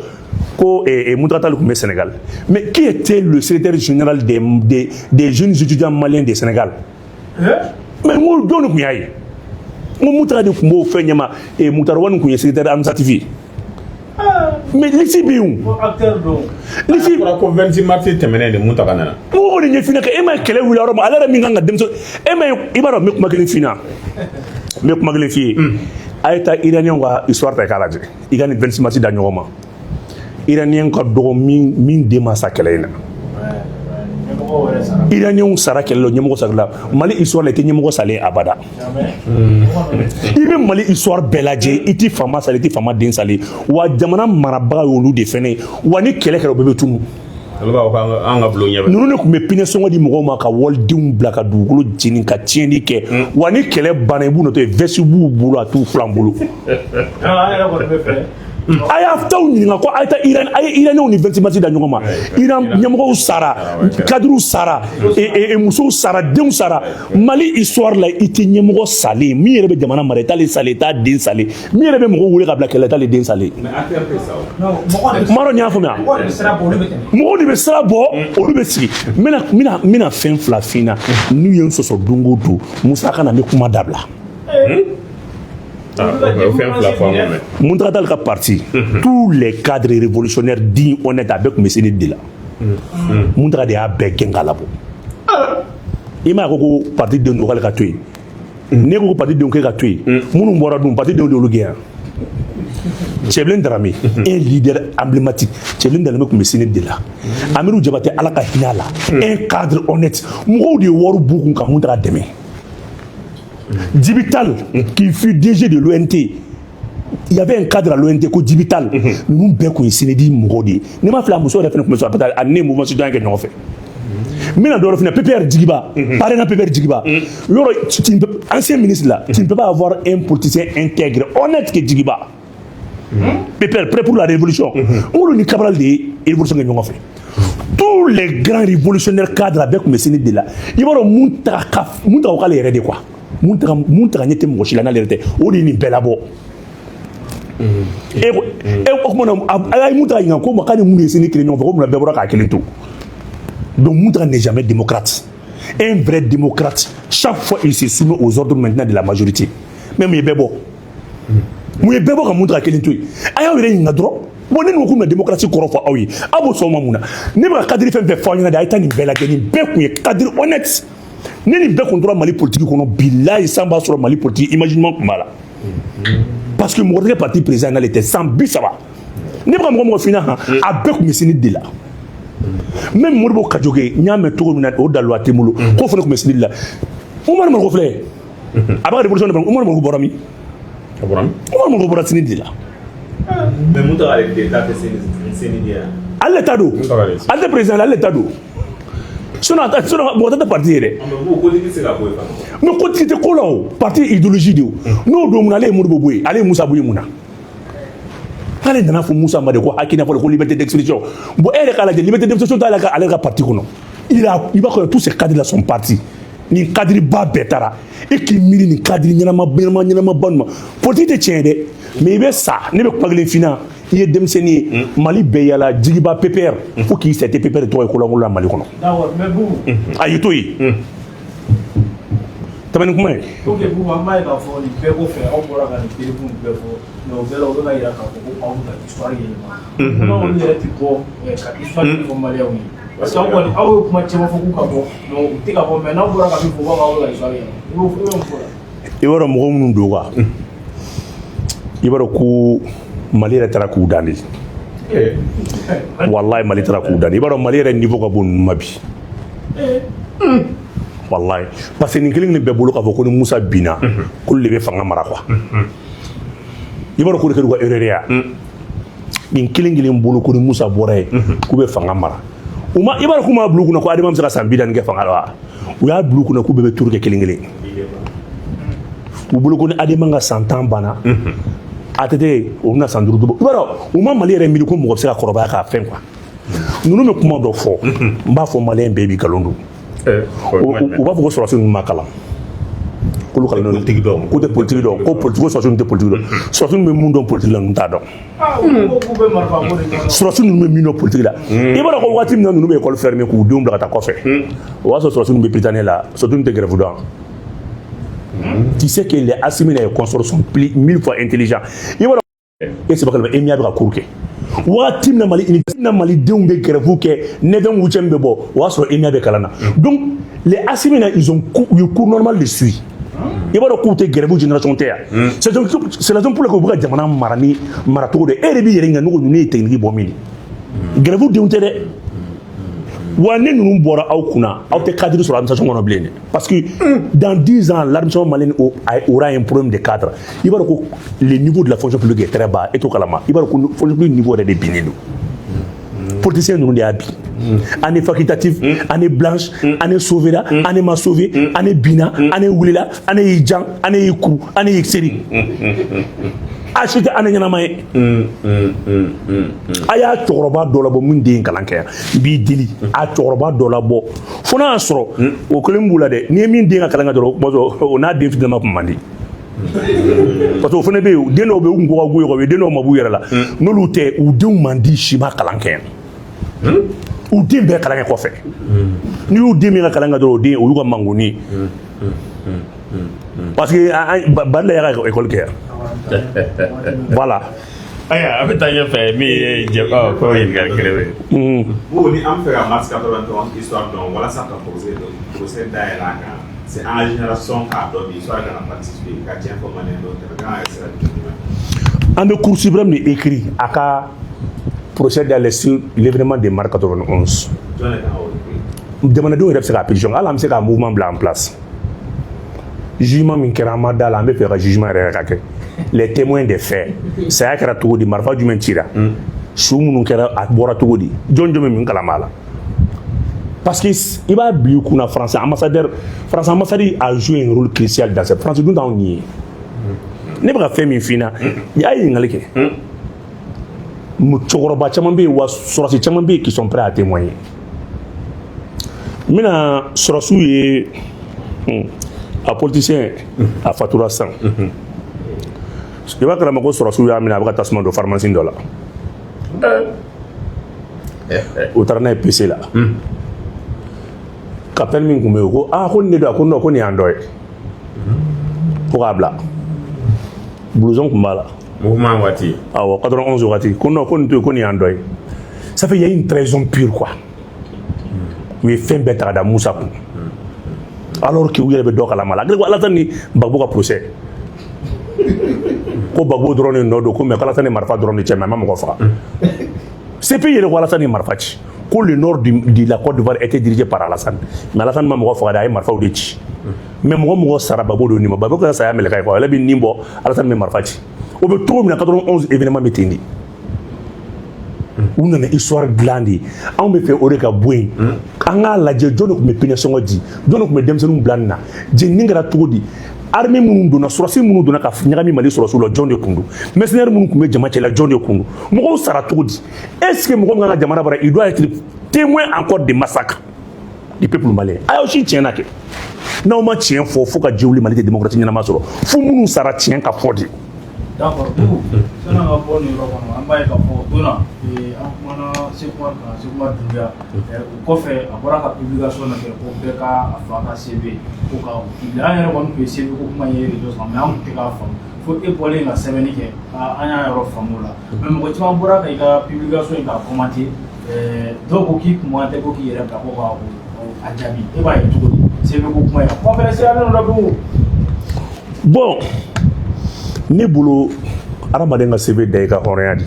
ko Mountaga Tall tun bɛ Sénégal, mais qui était le secrétaire général des jeunes étudiants maliens du Sénégal? Mais n ko jɔn de tun y'a ye? N ko Mountaga de tun b'o fɛn ɲɛma. Moutar Ouane tun ye secrétaire administratif ye, mais liste bɛ yen o. Ko acteur don. Liste. Fɔra ko 26 mars tɛmɛnen de Mountaga nana. N ko o de ɲɛf'i ɲɛna kɛ e ma ye kɛlɛ wuli yɔrɔ min, ale yɛrɛ min kan ka denmisɛn e ma ye. I b'a dɔn, n bɛ kuma kelen f'i ɲɛna, n bɛ kuma kelen f'i ye. A ye taa iranien ka histoire ta i k'a lajɛ, i ka nin 26 mars da ɲɔgɔn ma. Iranien ka dɔgɔ min den ma sa kɛlɛ in na. Ɲɛmɔgɔw yɛrɛ sara. Iranienw sara kɛlɛ la, ɲɛmɔgɔ sara la. Mali histoire la, i tɛ ɲɛmɔgɔ salen abada. Jamais. I bɛ Mali histoire bɛɛ lajɛ, i tɛ faama salen, i tɛ faama den salen. Wa jamana marabaga y'olu de fɛnɛ ye. Wa ni kɛlɛ kɛra, o bɛɛ bɛ tunu. Olu b'a fɔ k'an ka bulon ɲɛ bɛ. Ninnu de tun bɛ pinɛ sɔngɔ di mɔgɔw ma, ka walidenw bila ka dugukolo jeni, ka tiɲɛni kɛ. Wa ni kɛlɛ banna, i b'u nɔtɔ ye, veste b'u bolo, a t'u filan bolo. Ah, an yɛrɛ kɔni bɛ fɛ. A y'a t'aw ɲininka ko a ye taa Iran, a ye Iranɛnw ni 26 mars da ɲɔgɔn ma. Iran ɲɛmɔgɔw sara, cadrew sara, musow sara, denw sara. Mali histoire la, i tɛ ɲɛmɔgɔ salen min yɛrɛ bɛ jamana mara, i t'ale salen, i t'a den salen. Min yɛrɛ bɛ mɔgɔw wele ka bila kɛlɛ la, i t'ale den salen. Mais acteur tɛ sa o. Non, mɔgɔ de N m'a dɔn n y'a faamuya. Mɔgɔ de bɛ sira bɔ, olu bɛ tɛmɛ. Mɔgɔw de bɛ sira bɔ, olu bɛ sigi. N bɛna fɛn fila f'i ɲɛna. N'u ye n sɔsɔ don o don, Musa ka na, n bɛ kuma dabila. Ah, o fɛn fila fɔ an ma mɛn. Mountaga Tall ka parti, tous les cadres révolutionnaires dignes, honnêtes, a bɛɛ tun bɛ CNT de la. Mountaga de y'a bɛɛ gɛn k'a labɔ. I m'a ye ko parti denw don k'ale ka to yen. Ne ko parti denw k'e ka to yen, minnu bɔra dun, parti denw de y'olu gɛn yan. Cɛbilen Darame, un leader emblématique, Cɛbilen Darame tun bɛ CNT de la. Amiru Jabate, Ala ka hinɛ a la, un cadre honnête. Mɔgɔw de ye wari b'u kun ka Mountaga dɛmɛ. Djibi Tall, qui fut DG de l'ONT, il y avait un cadre à l'ONT ko Djibi Tall. Ninnu bɛɛ kun ye CNED mɔgɔw de ye. Ne m'a filɛ, a muso yɛrɛ fɛnɛ tun bɛ sɔrɔ, peut-être a ne ye mouvement citoyen kɛ ɲɔgɔn fɛ. N bɛna dɔ wɛrɛ fana, PPR Djigiba, Parena PPR Djigiba. Yɔrɔ, tu ne peux, ancien ministre là, tu ne peux pas avoir un politicien intègre, honnête que Djigiba. PPR, prêt pour la révolution. Olu ni Cabral de ye révolution kɛ ɲɔgɔn fɛ. Tous les grands révolutionnaires cadres, a bɛɛ tun bɛ CNT de la. I b'a dɔn mun taga ka mun taga o k'ale yɛrɛ de quoi. Mun taga ɲɛ tɛ mɔgɔ si la n'ale yɛrɛ tɛ. O de ye nin bɛɛ labɔ. E ko e o tuma na a ye mun taga ɲininka ko ma k'a ni mun ye CNT kelen ɲɔgɔn fɛ, ko munna bɛɛ bɔra k'a kelen to. Donc Mountaga n'est jamais démocrate. Un vrai démocrate, chaque fois, il se soumet aux ordres maintenant de la majorité. Mais mun ye bɛɛ bɔ? Mun ye bɛɛ bɔ ka mun ta ka kelen to yen? A y'aw yɛrɛ ɲininka dɔrɔn. Bon, ne ko k'u bɛna démocratie kɔrɔ fɔ aw ye, aw b'o sɔn o ma mun na? Ne bɛ ka cadre fɛn fɛn fɔ aw ɲɛna de, a ye taa nin bɛɛ lajɛ. Nin bɛɛ kun ye cadre honnête. Ne nin bɛɛ kun tora Mali politique kɔnɔ, bilayi, san b'a sɔrɔ Mali politique image ɲuman kun b'a la, parce que mɔgɔ tɛ kɛ parti président n'ale tɛ san 30. Ne bɛ ka mɔgɔ mɔgɔ f'i ɲɛna han, a bɛɛ kun bɛ CNID de la. Même Modibo Kajoge, n y'a mɛn cogo min na, o daluwa tɛ n bolo, k'o fana tun bɛ CNID la. Umaru Mariko filɛ, a b'a ka révolution de fɛ. Umaru Mariko bɔra min? A bɔra min? Umaru Mariko bɔra CNID de la. Mais mun tɔgɔ ale de ta tɛ CNID ya? Ale ta don. Tɔgɔ de. Ale tɛ président, ale ta don. Sinon sinon mɔgɔ tɛ parti ye dɛ. Mais ko kotigi tɛ se ka bɔ yen fana. Mais kotigi tɛ ko la, o parti idéologie de o. N'o don, mun na ale ye Modibo bɔ yen, ale ye Musa bɔ yen? Mun na k'ale nana fɔ Musa ma de ko hakilina fɔlɔ ko liberté d'expression? Bon, e yɛrɛ k'a lajɛ, liberté d'expression t'ale ka, ale ka parti kɔnɔ. Il a, i b'a kɔnɔ, tous ces cadres là sont partis. Nin cadre ba bɛɛ taara. E k'i miiri nin cadre ɲɛnama ɲɛnama ɲɛnama ba ninnu ma. Politique tɛ tiɲɛ ye dɛ, mais i bɛ sa. Ne bɛ kuma kelen f'i ɲɛna, i ye denmisɛnnin ye, Mali bɛɛ yala jigiba PPR fo k'i sa, i tɛ PPR tɔgɔ ye kolankolon la Mali kɔnɔ. D'accord, mais Boubou. A y'i to yen, tɛmɛ ni kuma ye. Ok Boubou, an b'a ye k'a fɔ nin bɛɛ kɔfɛ, aw bɔra ka nin preuve bɛɛ fɔ, mais o bɛɛ la, o bɛ ka yira k'a fɔ ko aw bɛ ka histoire yɛlɛma. Munna olu yɛrɛ tɛ bɔ ka histoire ɲɛfɔ Maliyɛnw ye? Parce que aw kɔni, aw ye kuma caman fɔ k'u ka bɔ, mais u tɛ ka bɔ. Mais n'aw bɔra ka min fɔ, u b'a fɔ aw bɛ ka histoire yɛlɛma. I b'o mun fɔ la? I b'a dɔn mɔgɔ minnu don quoi, i b'a dɔn ko Mali yɛrɛ taara k'u dan de. Wallahi, Mali taara k'u dan de. I b'a dɔn Mali yɛrɛ niveau ka bon ninnu ma bi, wallahi, parce que nin kelen kelen bɛɛ bolo k'a fɔ ko ni Musa binna, k'olu de bɛ fanga mara quoi. I b'a dɔn k'o de kɛra u ka erreur ye. Nin kelen kelen bolo ko ni Musa bɔra yen, k'u bɛ fanga mara. U ma, i b'a dɔn k'u m'a bila u kunna ko Adama bɛ se ka san 40 kɛ fanga la wa? U y'a bila u kunna k'u bɛɛ bɛ tour kɛ kelen kelen. U bolo ko ni Adama ka san 10 banna, ATT o bɛna san 5 bɔ. I b'a dɔn u ma Mali yɛrɛ miiri ko mɔgɔ bɛ se ka kɔrɔbaya k'a fɛn quoi. Ninnu bɛ kuma dɔ fɔ, n b'a fɔ Maliyɛn bɛɛ b'i nkalon don. U b'a fɔ ko sɔrɔdasi ninnu ma kalan, k'olu kalannen don. Politique dɔn. K'u tɛ politique dɔn, ko politique, ko sɔrɔdasi ninnu tɛ politique dɔn. Sɔrɔdasi ninnu bɛ mun dɔn politique la, ninnu t'a dɔn. Ah, u ko k'u bɛ marifa ko de ɲɛdɔn. Sɔrɔdasi ninnu bɛ min dɔn politique la, i b'a dɔn ko waati min na ninnu bɛ école fermée k'u denw bila ka taa kɔfɛ, o b'a sɔrɔ sɔrɔdasi ninnu bɛ Prytanée la. Sɔrɔdasi ninnu tɛ grève dɔn. Tu sais que les Assimi et consorts sont plus mille fois intelligents. I b'a dɔn e sɛbɛ kalama, EMIA bɛ ka cours kɛ waati min na, Mali université na, Malidenw bɛ grève kɛ, neuvième, huitième bɛ bɔ, o y'a sɔrɔ EMIA bɛ kalan na. Donc les Assimi là, ils ont u ye cours normal de suit. I b'a dɔn k'u tɛ grève génération tɛ yan. C'est la raison pour laquelle u bɛ ka jamana mara ni maracogo de. E yɛrɛ b'i yɛrɛ ɲininka, ne ko ninnu ye technique bɔ min de? Grève denw tɛ dɛ. Wa ne ninnu bɔra aw kunna, aw tɛ cadre sɔrɔ administration kɔnɔ bilen dɛ, parce que dans 10 ans, l'administration malienne aura un problème de cadre. I b'a dɔn ko le niveau de la fonction publique est très bas. E t'o kalama? I b'a dɔn ko fonction publique niveau yɛrɛ de binnen don. Politicien ninnu de y'a bin. Année facultative, année blanche, année sauvera, année ma sauvé, année binna, année wulila, année y'i jan, année y'i kuru, année y'i seri, a si tɛ année ɲɛnama ye. A y'a cɛkɔrɔba dɔ labɔ min den ye kalan kɛ yan, n b'i deli, a cɛkɔrɔba dɔ labɔ fo n'a y'a sɔrɔ o kelen b'u la dɛ. N'i ye min den ka kalan kɛ dɔrɔn, o n'a den fitinima kun man di, parce que o fana bɛ yen. Den dɔw bɛ yen, u kun ko ka go ye, den dɔw ma b'u yɛrɛ la. N'olu tɛ, u denw man di, si ma kalan kɛ yan. U den bɛɛ kalan kɛ kɔfɛ. N'i y'u den min ka kalan kɛ dɔrɔn, o den o y'u ka mangoni ye, parce que Badila y'a ka école kɛ yan, voilà. Ayiwa, an bɛ taa ɲɛfɛ. Min ye jɛ ɔ ko ɲininkali kelen bɛ yen. Bon, ni an bɛ fɛ ka mars 91 histoire dɔn walasa ka procès dayɛlɛ a kan, c'est an ka génération k'a dɔn bi, histoire kana participer ka tiɲɛ fɔ Maliyɛn dɔw tɛ kan ka kɛ sira jumɛn? An bɛ Cour suprême de écrit a ka procès dayɛlɛ sur l'événement de mars 91. Jɔn de kan k'o écrit? Jamanadenw yɛrɛ bɛ se ka pétition, hali an bɛ se ka mouvement bila en place. Jugement min kɛra, an ma da la, an bɛ fɛ ka jugement yɛrɛ ka kɛ, les témoins des faits, saya kɛra cogo di, marifa jumɛn cira, su minnu kɛra, a bɔra cogo di, jɔn jɔn bɛ min kalama la. Parce que i b'a bila i kunna, France ambassadeur, France ambassadeur a joué un rôle crucial dans cette. France dun t'anw ni ye. Ne bɛ ka fɛn min f'i ɲɛna, a ye ɲininkali kɛ. Cɛkɔrɔba caman bɛ yen wa, sɔrɔdasi caman bɛ yen qui sont prêts à témoigner. N bɛna sɔrɔdasiw ye, a politicien a fatura sisan. I b'a kalama ko sɔrɔdasiw y'a minɛ, a bɛ ka tasuma don pharmacie dɔ la. U taara n'a ye PC la. Capitaine min tun bɛ yen, ko aa, ko nin de don. A ko non, ko nin y'an dɔ ye, ko k'a bila. Blouson tun b'a la. Mouvement waati. Awɔ, 91 waati. Ko non, ko nin to yen, ko nin y'an dɔ ye. Ça fait, il y a une trahison pure, quoi. U ye fɛn bɛɛ ta ka da Musa kun, alors que u yɛrɛ bɛ dɔ kalama la. A ko Alassane ni Gbagbo ka procès, ko Gbagbo dɔrɔn de nɔ don, ko mais ko Alassane ye marifa dɔrɔn de cɛ, mais a ma mɔgɔ faga. CPI yɛrɛ ko Alassane ye marifa ci, ko le nord de la Côte d'Ivoire était dirigé par Alassane, mais Alassane ma mɔgɔ faga dɛ, a ye marifaw de ci. Mais mɔgɔ mɔgɔ sara, Gbagbo de nin ma. Gbagbo kɛra saya mɛlɛka ye, quoi. Ale bɛ nin bɔ, Alassane bɛ marifa ci. O bɛ cogo min na, 91 événement bɛ ten de. U nana histoire dilan de. Anw bɛ fɛ o de ka bɔ yen. An k'a lajɛ, jɔn de tun bɛ pinɛ sɔngɔ di, jɔn de tun bɛ denmisɛnninw bila nin na, jenini kɛra cogo di, armée minnu donna, sɔrɔsi minnu donna ka ɲagami Mali sɔrɔsiw la, jɔn de kun don, mercenaires minnu tun bɛ jama cɛla, jɔn de kun don, mɔgɔw sara cogo di? Est ce que mɔgɔ min kan ka jamana bara, il doit être témoin encore des massacres du peuple malien? A y'aw si tiɲɛ na kɛ. N'aw ma tiɲɛ fɔ, fo ka ji wuli, Mali tɛ démocratie ɲɛnama sɔrɔ fo minnu sara, tiɲɛ ka fɔ de. D'accord, Boubou, sanni an ka bɔ nin yɔrɔ kɔnɔ, an b'a ye k'a fɔ o don na, an kumana Sékou Umar kan, Sékou Umar Doumbouya. O kɔfɛ, a bɔra ka publication dɔ kɛ ko bɛɛ ka a fa ka CV ko ka o publier. An yɛrɛ kɔni tun ye CV ko kuma ye réseau kan, mais an tun tɛ k'a faamu fo e bɔlen ka sɛbɛnni kɛ, an y'a yɔrɔ faamu o la. Mais mɔgɔ caman bɔra ka i ka publication in k'a commenter. Dɔw ko k'i kun man tɛ ko k'i yɛrɛ bila ko ka a jaabi. E b'a ye cogo di, CV ko kuma in? A kuma fɛnɛ siralen don dɛ, Boubou. Bon, ne bolo, adamaden ka CV da i ka hɔrɔnya de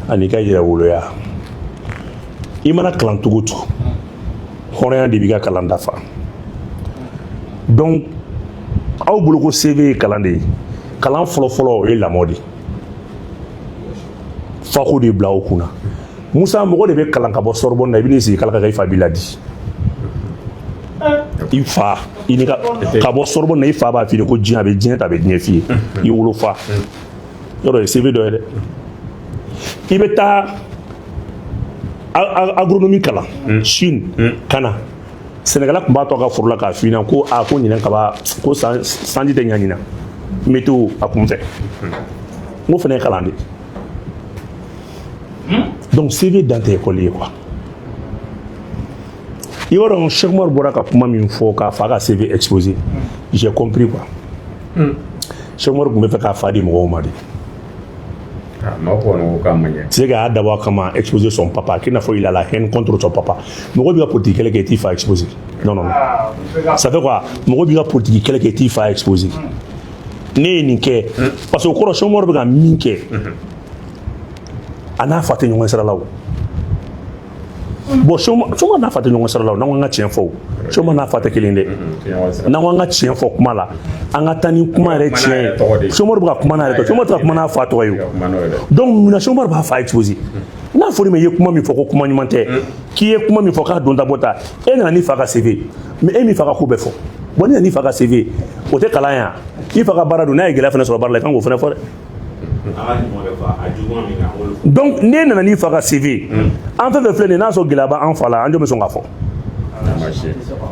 ani ka yɛrɛwoloya. I mana kalan cogo o cogo, hɔrɔnya de b'i ka kalan dafa. Donc aw bolo ko CV ye kalan de ye. Kalan fɔlɔ-fɔlɔ, o ye lamɔ de, fako de bila o kunna. Musa, mɔgɔ de bɛ kalan ka bɔ Sorbonne na, i bɛ n'i sigi kala ka i fa b'i ladi. I fa i ni ka bɔ Sorbonne na, i fa b'a f'i ye ko diɲɛ, a bɛ diɲɛ ta, a bɛ diɲɛ f'i ye, i wolofa. Yɔrɔ ye CV dɔ ye dɛ. I bɛ taa agronomie kalan Chine ka na, sɛnɛkɛla tun b'a to a ka foro la k'a f'i ɲɛna ko a ko ɲinɛ kaba ko sanji tɛ ɲa ɲina, météo a kun fɛ. N ko fana ye kalan de. Donc CV dan tɛ école ye, quoi. I b'a dɔn, Cheikh Umar bɔra ka kuma min fɔ k'a fa ka CV exposé, j'ai compris, quoi. Cheikh Umar tun bɛ fɛ k'a fa di mɔgɔw ma de. Maaw kɔni ko k'a ma ɲɛ. Tu sais k'a dabɔ a kama exposer son papa, k'i n'a fɔ il a la haine contre son papa. Mɔgɔ b'i ka politique kɛlɛ kɛ, i t'i fa exposer. Non, non, non, ça fait quoi? Mɔgɔ b'i ka politique kɛlɛ kɛ, i t'i fa exposer. Ne ye nin kɛ parce que o kɔrɔ, Cheikh Umar bɛ ka min kɛ, a n'a fa tɛ ɲɔgɔn sira la. O bon, Cheikh Umar n'a fa tɛ ɲɔgɔn sira la. O n'an ko an ka tiɲɛ fɔ, o Cheikh Umar n'a fa tɛ kelen dɛ. N'an ko an ka tiɲɛ fɔ kuma la, an ka taa ni kuma yɛrɛ tiɲɛ ye. Cheikh Umar bɛ ka kuma n'a yɛrɛ tɔgɔ, Cheikh Umar tɛ ka kuma n'a fa tɔgɔ ye. O donc munna Cheikh Umar b'a fa exposer? N'a fɔra i ma, i ye kuma min fɔ ko kuma ɲuman tɛ, k'i ye kuma min fɔ k'a don ta bɔ ta, e nana n'i fa ka CV, mais e min fa ka ko bɛɛ fɔ. Bon, n'i nana n'i fa ka CV, o tɛ kalan ye. I fa ka baara don, n'a ye gɛlɛya fana sɔrɔ baara la, i kan k'o fana fɔ dɛ. Donc n'e nana n'i fa ka CV, an fɛn fɛn filɛ nin ye, n'a sɔrɔ gɛlɛya b'an fa la, an jɔn bɛ sɔn k'a fɔ?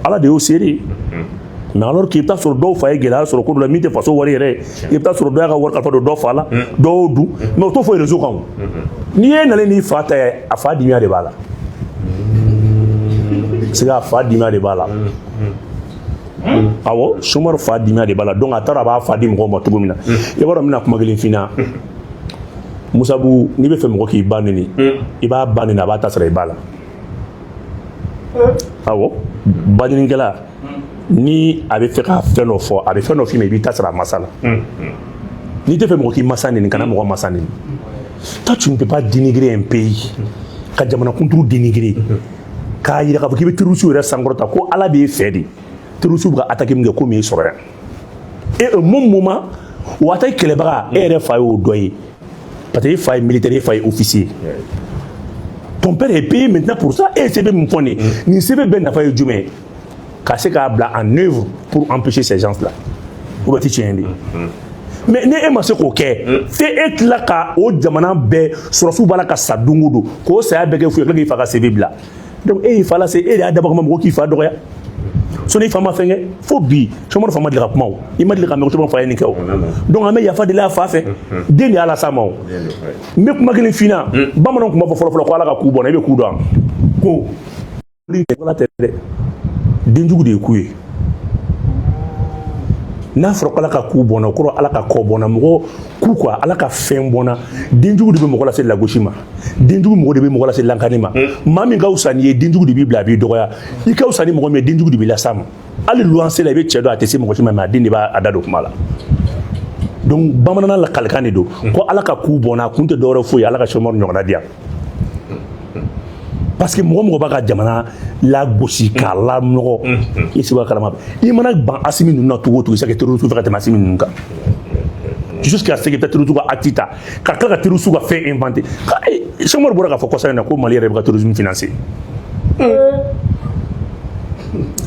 Ala de y'o seere. Mais alors que i bɛ taa sɔrɔ dɔw fa ye gɛlɛya sɔrɔ ko dɔ la min tɛ faso wari yɛrɛ ye, i bɛ taa sɔrɔ dɔ y'a ka wari kalifa don dɔ fa la, dɔw y'o dun, mais o t'o fɔ réseau kan. O n'i ye nalen n'i fa ta ye, a fa dimiya de b'a la. Se a fa dimiya de b'a la. Awɔ, Sumaru fa dimiya de b'a la. Donc a taara, a b'a fa di mɔgɔw ma cogo min na, i b'a dɔn, n bɛna kuma kelen f'i ɲɛna. Musabu, n'i bɛ fɛ mɔgɔ k'i ba neni, i b'a ba neni, a b'a ta sara i ba la. Awɔ, baɲinikɛla, ni a bɛ fɛ ka fɛn dɔ fɔ, a bɛ fɛn dɔ f'i ma, i b'i ta sara a masa la. N'i tɛ fɛ mɔgɔ k'i masa neni, kana mɔgɔ masa neni. Toi, tu ne peux pas dénigrer un pays, ka jamanakunturu dénigrer, k'a yira k'a fɔ k'i bɛ terroriste yɛrɛ sankɔrɔta, ko Ala b'e fɛ de, terroriste bɛ ka attaquer min kɛ, ko min y'i sɔrɔ yan. Et au même moment o attaque kɛlɛbaga, e yɛrɛ fa y'o dɔ ye, parce que e fa ye militaire, e fa ye officier. Ton père est payé maintenant pour ça. E ye CV min fɔ nin ye, nin CV bɛɛ nafa ye jumɛn ye? Ka se k'a bila en œuvre pour empêcher ces gens là o bɛ ti tiɲɛ de. Mais ni e ma se k'o kɛ, f'e e tila ka o jamana bɛɛ sɔrɔsiw b'a la ka sa don o don, k'o saya bɛɛ kɛ fu ye, tila k'i fa ka CV bila. Donc e y'i fa lase, e de y'a dabɔ kama mɔgɔ k'i fa dɔgɔya. Sɔnni i fa ma fɛn kɛ fo bi, Sɔmɔrɔ fa ma deli ka kuma. O i ma deli ka mɛn ko Sɔmɔrɔ fa ye nin kɛ. O donc an bɛ yafa deli a fa fɛ, den de y'a las'a ma. O n bɛ kuma kelen f'i ɲɛna, bamananw tun b'a fɔ fɔlɔ fɔlɔ ko Ala ka ku bɔnna. I bɛ ku dɔn ko Ala tɛ dɛ, denjugu de ye ku ye. N'a fɔra ko Ala ka ku bɔnna, o kɔrɔ Ala ka kɔ bɔnna, mɔgɔ ku quoi, Ala ka fɛn bɔnna. Denjugu de bɛ mɔgɔ lase lagosi ma, denjugu mɔgɔ de bɛ mɔgɔ lase lankani ma. Maa min ka fisa n'i ye, denjugu de b'i bila, a b'i dɔgɔya. I ka fisa ni mɔgɔ min ye, denjugu de b'i las'a ma. Hali luwanse la, i bɛ cɛ dɔn, a tɛ se mɔgɔ si ma, mais a den de b'a da don kuma la. Donc bamananna la kalikan de don ko Ala ka ku bɔnna, a kun tɛ dɔwɛrɛ foyi ye, Ala ka sɔmɔri ɲɔgɔnna di yan, parce que mɔgɔ mɔgɔ b'a ka jamana lagosi k'a lanɔgɔ, i sigi kalama. I mana ban Asimi ninnu na cogo o cogo, i se ka terroriste fɛ ka tɛmɛ Asimi ninnu kan, jusqu'à ce que terroriste ka acte ta ka tila ka terroriste ka fɛn inventé. Sɛkumaru bɔra k'a fɔ kɔsa in na ko Mali yɛrɛ bɛ ka terrorisme financer.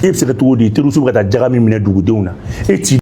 E bɛ se ka cogo di, terroriste bɛ ka taa jaga min minɛ dugudenw na, e t'i